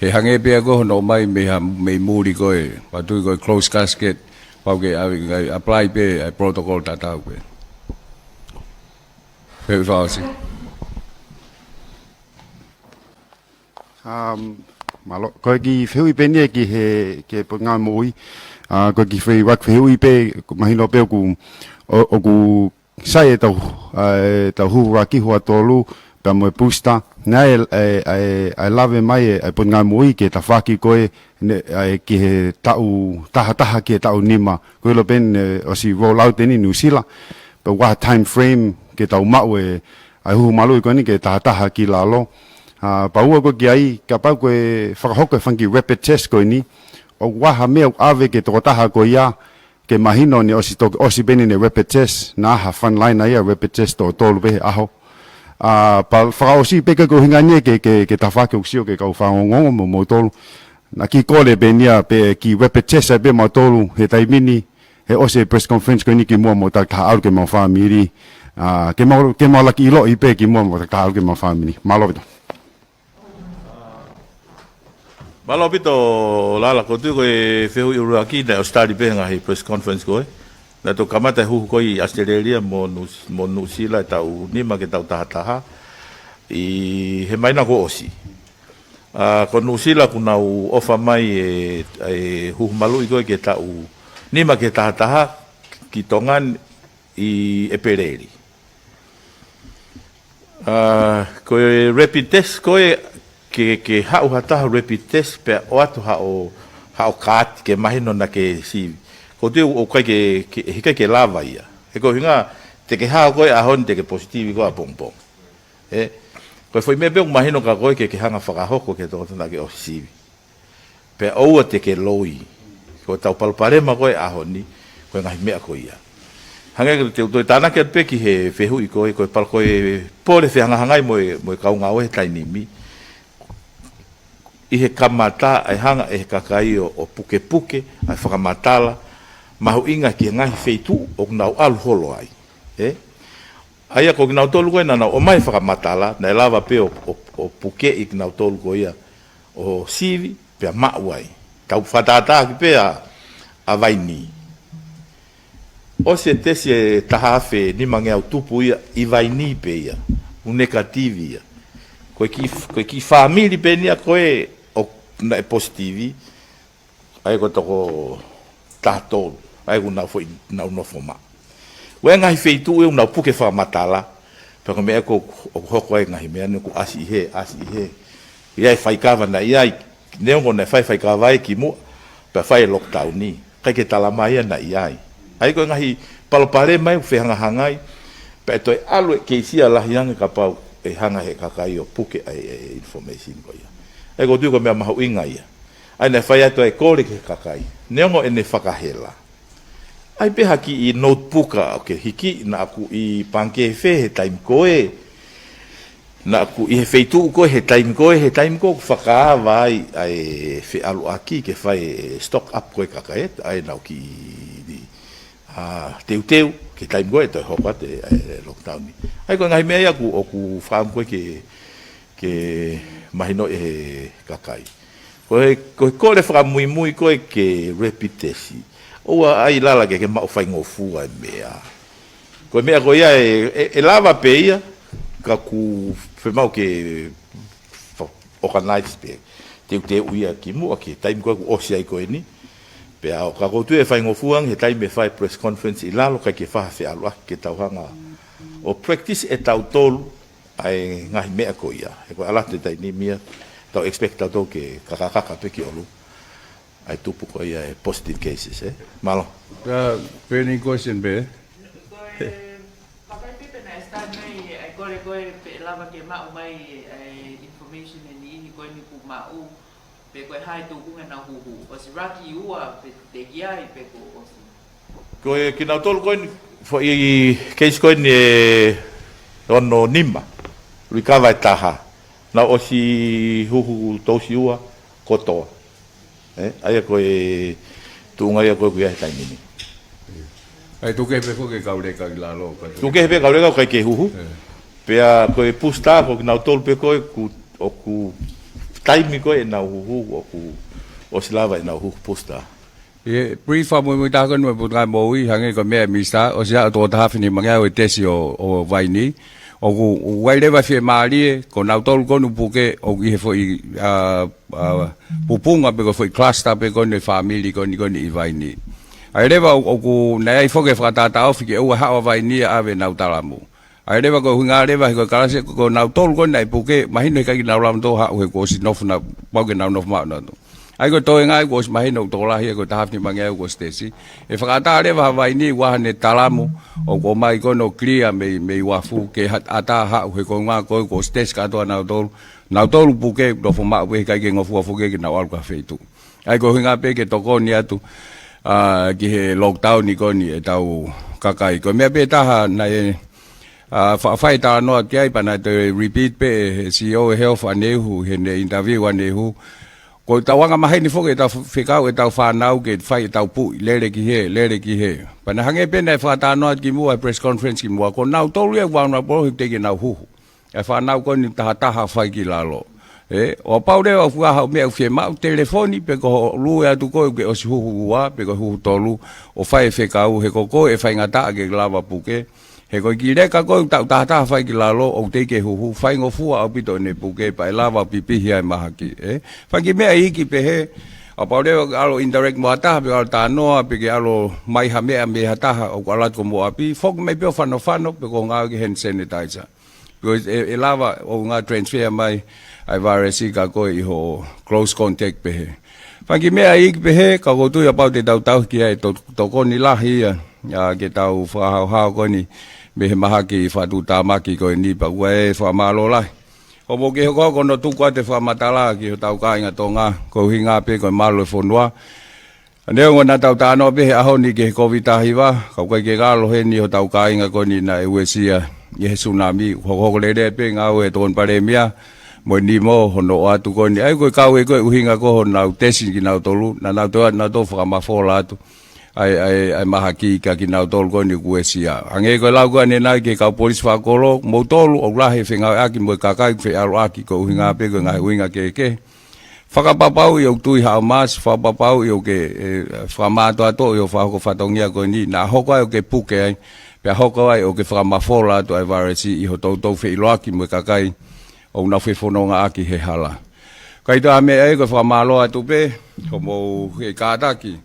He hangē pē ia ko hono ʻomai mei ha, mei muli ko ē, pau tui ko e closed casket, pau ke ʻave, ke apply pē ʻa e protocol tatau pē. Fehuʻi fakaʻosi. Um, mālō, ko e kiʻi fehuʻi pē eni ia ki he, ki he Potungāue Moʻui. ʻA, ko e kiʻi fehuʻi, ʻoku fehuʻi pē, mahino pē ʻoku, ʻo, ʻoku sai e tau, ʻa, e tau huhuʻaki houa tolu, pea mo e booster. Naʻe, ʻa e, ʻa e, ʻa e lave mai e, ʻa e Potungāue Moʻui ki he tafaʻaki ko ē, ne, ʻa e ki he taʻu taha taha ki he taʻu nima. Ko e ʻilo pē eni, ʻosi roll out eni ʻi Nuʻusila. Pea ʻoku ʻi ai ha time frame ke tau maʻu e, ʻa e huhu maluʻi ko eni ki he taha taha ki lalo. ʻA, pea ua ko ē ki ai, kapau ko e fakahoko e fanga kiʻi rapid test ko eni, ʻoku ʻi ai ha meʻa ʻoku ʻave ki he tokotaha ko ia, ke mahino naʻe ʻosi toki, ʻosi pē eni ʻene rapid test, naʻa ʻi ai ha frontliner ia rapid test toko tolu pē he ʻaho. ʻA, pea fakaʻosi pē ko e ʻuhinga eni ke, ke, ke tafaʻaki ʻoku sio ki he kau fanongo mo moutolu. Naʻa ke kole pē eni ia pē ke rapid test ai pē moutolu he taimi ni, he ʻosi e press conference ko eni kimuʻa mo takitaha ʻalu ki homau fāmili. ʻA, ke mau, ke mau laki ʻiloʻi pē kimuʻa mo takitaha ʻalu ki homau fāmili. Mālō ʻaupito. Mālō ʻaupito Lala, ʻoku ou tui ko e fehuʻi ʻuluaki naʻe ʻosi tali pē he ngaahi press conference ko ē. Naʻe toki kamata e huhu ko ē ʻi ʻAositelēlia mo Nu-, mo Nuʻusila he taʻu nima ki he taʻu taha taha. ʻI he māhina kuo ʻosi. ʻA, ko Nuʻusila kuo nau ʻofa mai e, e huhu maluʻi ko ē ki he taʻu nima ki he taha taha ki Tonga ni ʻi ʻEpeleli. ʻA, ko e rapid test ko ē ke, ke haʻu ha taha rapid test pea ʻoatu haʻo, haʻo kaati ke mahino naʻa ke sivi. ʻOku ou tui ʻoku ʻikai ke, ke, heʻikai ke lava ia. He ko e ʻuhinga te ke haʻu ko ē ʻaho ni te ke positivi ko ē ʻapongipongi. ʻE, ko e foʻi meʻa pē ʻoku mahino kia koe ke, ke hanga fakahoko ki he tokotaha naʻa ke ʻosi sivi. Pea ʻoua te ke loi. Ko e tau palopalema ko ē ʻaho ni, ko e ngaahi meʻa ko ia. Hangē ko e te u toe tānaki atu pē ki he fehuʻi ko ē, ko e pala ko e pole fehangahangai mo e, mo e kau ngāue he taimi ni. ʻI he kamata, ʻe hanga ʻe he kakai ʻo, ʻo pukepuke, ʻa e fakamatala, mahuʻinga ki he ngaahi feituʻu, ʻoku nau ʻalu holo ai. ʻE? ʻA ia ko kinautolu ko ē naʻa nau ʻomai fakamatala, naʻe lava pē ʻo, ʻo, ʻo pukeʻi kinautolu ko ia ʻo sivi, pea maʻu ai. Tau fakatātā ki pē ʻa, ʻa Vaini. ʻOsi e tesi ʻe taha afe nimangeau tupu ia ʻi Vaini pē ia, ʻoku negative ia. Ko e kiʻi, ko e kiʻi fāmili pē eni ia ko ē ʻoku, naʻe positive, ʻa ia ko e toko taha tolu, ʻa ia ʻoku nau foʻi, nau nofo maʻu. ʻOku ʻi ai e ngaahi feituʻu ʻoku nau puke fakamatala, pea ko e meʻa ko ē ʻoku hoko ai e ngaahi meʻa ni ʻoku ʻasi ʻi hē, ʻasi ʻi hē. ʻI ai e faikava naʻe ʻi ai, neongo naʻe fai faikava ai kimuʻa, pea fai e lockdown ni. ʻIkai ke tala mai ia naʻe ʻi ai. ʻA ia ko e ngaahi palopalema ia ʻoku fehangahangai, pea ʻe toe ʻalu e keisi ia lahi ange kapau ʻe hanga he kakai ʻo puke ʻa e, e information ko ia. ʻA ia ʻoku ou tui ko e meʻa mahuʻinga ia. ʻA ia naʻe fai atu ʻa e kole ki he kakai. Neongo ʻene fakahela, ʻai pē ha kiʻi notebook ʻo ke hiki, naʻa ku ʻi Pangikē Fē he taimi ko ē, naʻa ku ʻi he feituʻu ko ē he taimi ko ē, he taimi ko ē ʻoku fakaava ai ʻa e feʻaluʻaki ke fai e stock up ko ē kakai, ʻa ia naʻa ku kiʻi, ʻa, teuteu, ki he taimi ko ē toe hoko atu e, ʻa e lockdown ni. ʻA ia ko e ngaahi meʻa ia ʻoku, ʻoku fakaʻamu ko ē ke, ke mahino ʻe he kakai. Ko e, ko e kole fakamuimui ko ē ke rapid test, ʻoua ʻe ʻai lala ke, ke maʻu faingofua e meʻa. Ko e meʻa ko ia ʻe, ʻe, ʻe lava pē ia, ka ʻoku fiemaʻu ke fa-, organize pē. Teuteu ia kimuʻa ki he taimi ko ē ʻoku ʻosi ai ko eni. Pea ʻo ka ʻoku ou tui ʻe faingofua ange he taimi ʻe fai press conference ʻi lalo, ʻikai ke fai ha feʻaluʻaki ke tau hanga ʻo practice ʻe tautolu ʻa e ngaahi meʻa ko ia. He ko e ʻalu atu e taimi ni ia, tau expect tautolu ke kakakaka pē ki ʻolunga ʻa e tupu ko ia e positive cases, ē? Mālō. Uh, burning question pē. Ko e, kakai pē pē naʻe start mai ʻa e kole ko ē pe lava ke maʻu mai ʻa e information ʻe niʻihi ko eni kuo maʻu, pe ko e hā e tūkunga ʻenau huhu. ʻOsi laki ua pe teʻeki ai pe kuo ʻosi. Ko e kinautolu ko eni, foʻi case ko eni ʻe ono nima, recover ʻe taha. Naʻa nau ʻosi huhu tausi ua kotoa. Ē, ʻa ia ko e tuʻunga ia ko ē ʻoku ʻi ai he taimi ni. ʻA ia tuku kehe pē foki e kau leka ki lalo, ka tuku kehe pē kau leka ʻoku ʻikai ke huhu. Ē. Pea ko e booster, ko kinautolu pē ko ē ʻoku, ʻoku taimi ko ē ʻenau huhu, ʻoku ʻosi lava ʻenau huhu booster. ʻE, brief fakamuimui taha ko eni mo e Potungāue Moʻui, hangē ko e meʻa ʻa e Minisitā, ʻosi ʻa e toko taha afe nimangeau e tesi ʻo, ʻo Vaini. ʻOku, ʻoku ʻi ai leva e fiemālie, ko kinautolu ko eni ʻoku puke, ʻoku ʻi he foʻi, ʻa, ʻa, pupunga pe ko e foʻi cluster pē ko eni e fāmili ko eni ko eni ʻi Vaini. ʻA ia leva ʻo, ʻoku, naʻe ʻi ai foki e fakatātā ofi ke ʻoua ʻe haʻu ʻa Vaini ia ʻave ʻenau talamu. ʻA ia leva ko e ʻuhinga leva he ko e kalasi ko, ko kinautolu ko eni naʻe puke, mahino he ʻikai ke nau lava nautolu ʻo haʻu he kuo ʻosi nofo na, pau ke nau nofo maʻu nautolu. ʻA ia ko e toenga ia kuo ʻosi mahino ʻoku tokolahi ia ko e taha afe nimangeau kuo ʻosi tesi. ʻE fakaʻatā leva ʻa Vaini ʻi he ʻaho ni e talamu ʻoku ʻomai ko eni ʻo clear mei, mei uafu ke ha-, ʻatā haʻu he ko e ʻuhinga ko ē kuo ʻosi tesi kātoa nautolu. Nautolu puke nofo maʻu pē he ʻikai ke ngofua foki ke nau ʻalu ki ha feituʻu. ʻA ia ko e ʻuhinga pē ke tokoni atu, ʻa, ki he lockdown ni ko eni ʻetau kakai. Ko e meʻa pē taha naʻe, ʻa, fa-, fai talanoa ki ai pea naʻe toe repeat pē ʻe he CEO ʻo e Health ʻaneuhu, heʻene interview ʻaneuhu. Ko ʻetau angamaheni foki ʻetau f-, fekau ʻetau fānau ke fai ʻetau puʻi, lele ki hē, lele ki hē. Pea naʻe hangē pē naʻe fakatalanoa kimuʻa he press conference kimuʻa, ko kinautolu ia vulnerable he teʻeki ke nau huhu. ʻA e fānau ko eni tahataha fai ki lalo. Ē, ʻo kapau leva ʻoku ʻi ai haʻo meʻa ʻoku fiemaʻu, telefoni pē ki hoʻo lue atu ko ē ʻoku ke ʻosi huhu ua, pe ko e huhu tolu, ʻo fai e fekau, he ko koe ʻe faingataʻa ke lava puke. He ko e kiʻi leka ko ē ʻoku taʻu tahataha fai ki lalo, ʻoku teʻeki ke huhu, faingofua ʻaupito ʻene puke, pea ʻe lava ʻo pipihi ai e mahaki, ē. Fanga kiʻi meʻa iiki pehē, ʻo kapau leva ʻoku ke ʻalu ʻo interact mo ha taha, pe ʻalu ʻo talanoa, pe ke ʻalu ʻo ʻomai ha meʻa mei ha taha ʻoku ʻalu atu ki homou ʻapi, foki mai pē ʻo fanofano, pe ko e ngāue ki he hand sanitizer. Because ʻe, ʻe lava ʻo ngā transfer mai ʻa e virus kia koe ʻi hoʻo close contact pehē. Fanga kiʻi meʻa iiki pehē, ka ʻoku ou tui ʻa pau te tau tauhi ki ai e to-, tokoni lahi ia, ʻa, ke tau fakahaohaoa ko eni mei he mahaki fakatuʻutāmaki ko eni pea ʻoku ou fakamālō lahi. Hoʻomou kei hokohoko hono tuku atu e fakamatala ki hotau kāinga Tonga, ko e ʻuhinga pē ko e malu e fonua. Neongo naʻa tau talanoa pē he ʻaho ni ki he Covid taha hiva, ka ʻoku ʻikai ke ngalo heni hotau kāinga ko eni naʻe uesia ʻi he tsunami, hokohoko lelei pē ngāue ʻa e Tokoni Palēmia, mo e NEMO, hono ʻoatu ko eni. ʻA ia ko e kau ē ko e ʻuhinga ko honau tesi kinautolu, naʻa nau toe ʻoatu nautolu fakamafola atu. ʻa e, ʻa e, ʻa e mahaki kia kinautolu ko eni ʻoku uesia. Hangē ko e lau ko eni ʻanenai ki he kau polisi fakakolo, moutolu ʻoku lahi e fengāueʻaki mo e kakai ʻoku feʻiloaki, ko e ʻuhinga pē ko e ngaahi ʻuhinga kehekehe. Fakapapauʻi ʻoku tui haʻo mask, fakapapauʻi ʻoku ke, e, fakamātoato ʻi hoʻo fakahoko fatongia ko eni, naʻa hoko ai ʻo ke puke ai, pea hoko ai ʻo ke fakamafola atu ʻa e vailesi ʻi hotau feʻiloaki mo e kakai ʻoku nau fefonongaʻaki he hala. Kae ʻi ai ha meʻa ia, ko e fakamālō atu pē, hoʻomou kei kātaki,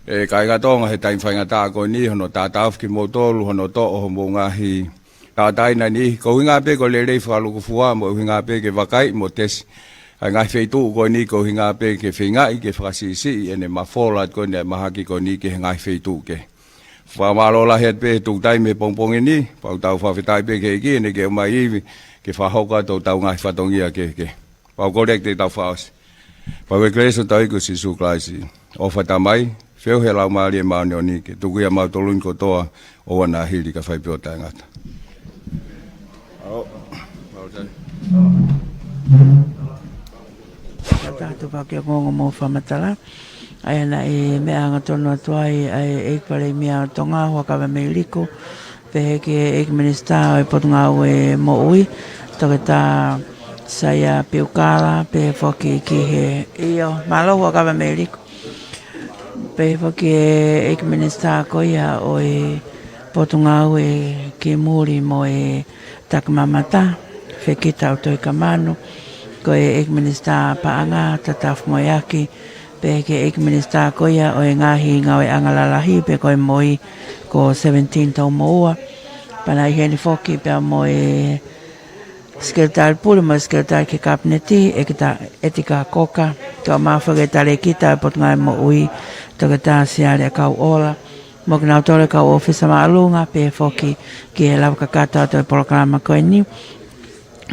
e kāinga Tonga he taimi faingataʻa ko eni, hono tātāofi kimoutolu, hono toʻo homou ngaahi tauʻatāina ni, ko e ʻuhinga pē ko e lelei fakalūkufua, mo e ʻuhinga pē ke vakaiʻi mo tesi ʻa e ngaahi feituʻu ko eni, ko e ʻuhinga pē ke feingaʻi ke fakasiʻisiʻi ʻene mafola atu ko eni ʻa e mahaki ko eni ki he ngaahi feituʻu kehe. Fakamālō lahi atu pē he tuku taimi he pongipongi ni, pea ʻoku tau fakafetaʻi pē ki he ʻEiki heʻene kei ʻomai ivi ke fakahoko atu hotau ngaahi fatongia kehekehe. Pea ʻoku ou kole atu ke tau fakaʻosi. Pea ko e kelesi ʻa hotau ʻEiki ko Sīsū Kalaisi, ʻofa ʻa e Tamai, feohi ʻa e Laumālie Māʻoniʻoni, ke tuku ʻiate kimautolu ni kotoa, ʻoua naʻa hili kae fai pē ʻo taʻengata. Ka tatu paki o kongo mo fakamatala. ʻA ia naʻe meʻa hangatonu atu ai ʻa e ʻEiki Palēmia ʻo Tonga, Huʻakavameiliku, pehē ki he ʻEiki Minisitā ʻo e Potungāue Moʻui, Toketā Saia Piukala, pehē foki ki he, ʻio, mālō Huʻakavameiliku. Pehē foki ki he ʻEiki Minisitā ko ia ʻo e Potungāue ki Muli mo e Takimamata, Fekitaʻu Tohikamanu, ko e ʻEiki Minisitā Paʻanga, Tatafu Moeaki, pehē ki he ʻEiki Minisitā ko ia ʻo e Ngaahi Ngāueʻanga Lalahi pe ko e MOI, ko Seventeen Toumoua. Pea naʻe ʻi heni foki pea mo e Sekelitali Pule mo e Sekelitali ki he Kapineti, ʻEkita-, ʻEtika Koka, kae ʻumaʻā foki e Talēkita ʻo e Potungāue Moʻui, Toketā Siale ʻAkauʻola, mo kinautolu e kau ʻōfisa māʻolunga, pehē foki ki he lava kakato atu e polokalama ko eni.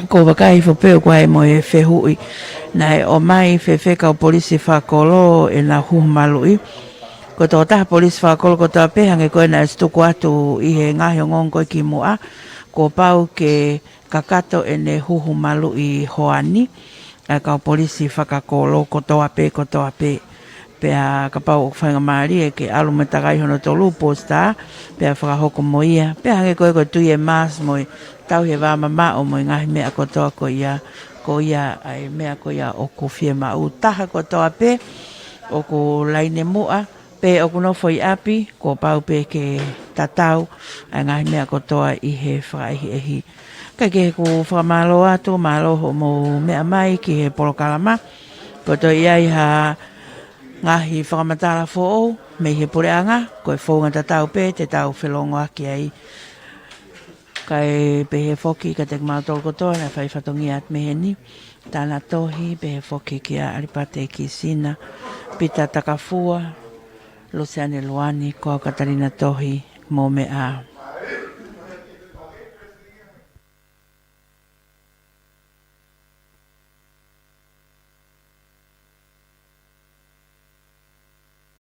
Ko e vakai hifo pē ʻoku ʻi ai mo e fehuʻi, naʻe ʻomai fēfē kau polisi fakakolo ʻenau huhu maluʻi. Ko e tokotaha polisi fakakolo kotoa pē, hangē ko ia naʻe tuku atu ʻi he ngaahi ongoongo ko ē kimuʻa, kuo pau ke kakato ʻene huhu maluʻi hoani ʻa e kau polisi fakakolo kotoa pē, kotoa pē. Pea kapau ʻoku faingamālie ke ʻalu mo e takai hono tolu, positā, pea fakahoko mo ia. Pea hangē ko ē ko e tui e mask mo e tauhi e vā mamaʻo mo e ngaahi meʻa kotoa ko ia, ko ia ʻa e meʻa ko ia ʻoku fiemaʻu. Taha kotoa pē ʻoku laine muʻa, pe ʻoku nofo ʻi ʻapi, kuo pau pē ke tatau ʻa e ngaahi meʻa kotoa ʻi he fakaʻehiʻehi. Kae kehe, ʻoku ou fakamālō atu, mālō hoʻomou meʻa mai ki he polokalama. Ko e toe ʻi ai ha ngaahi fakamatala foʻou mei he puleʻanga, ko e founga tatau pē te tau felōngoaki ai. Kae pehē foki kiate kimautolu kotoa naʻe fai fatongia atu mei heni, Tānatohi, pehē foki kia ʻAlipate Kisina, Pita Takafua, Luseane Luani, ko au Katalina Tohi, mou meʻa ā.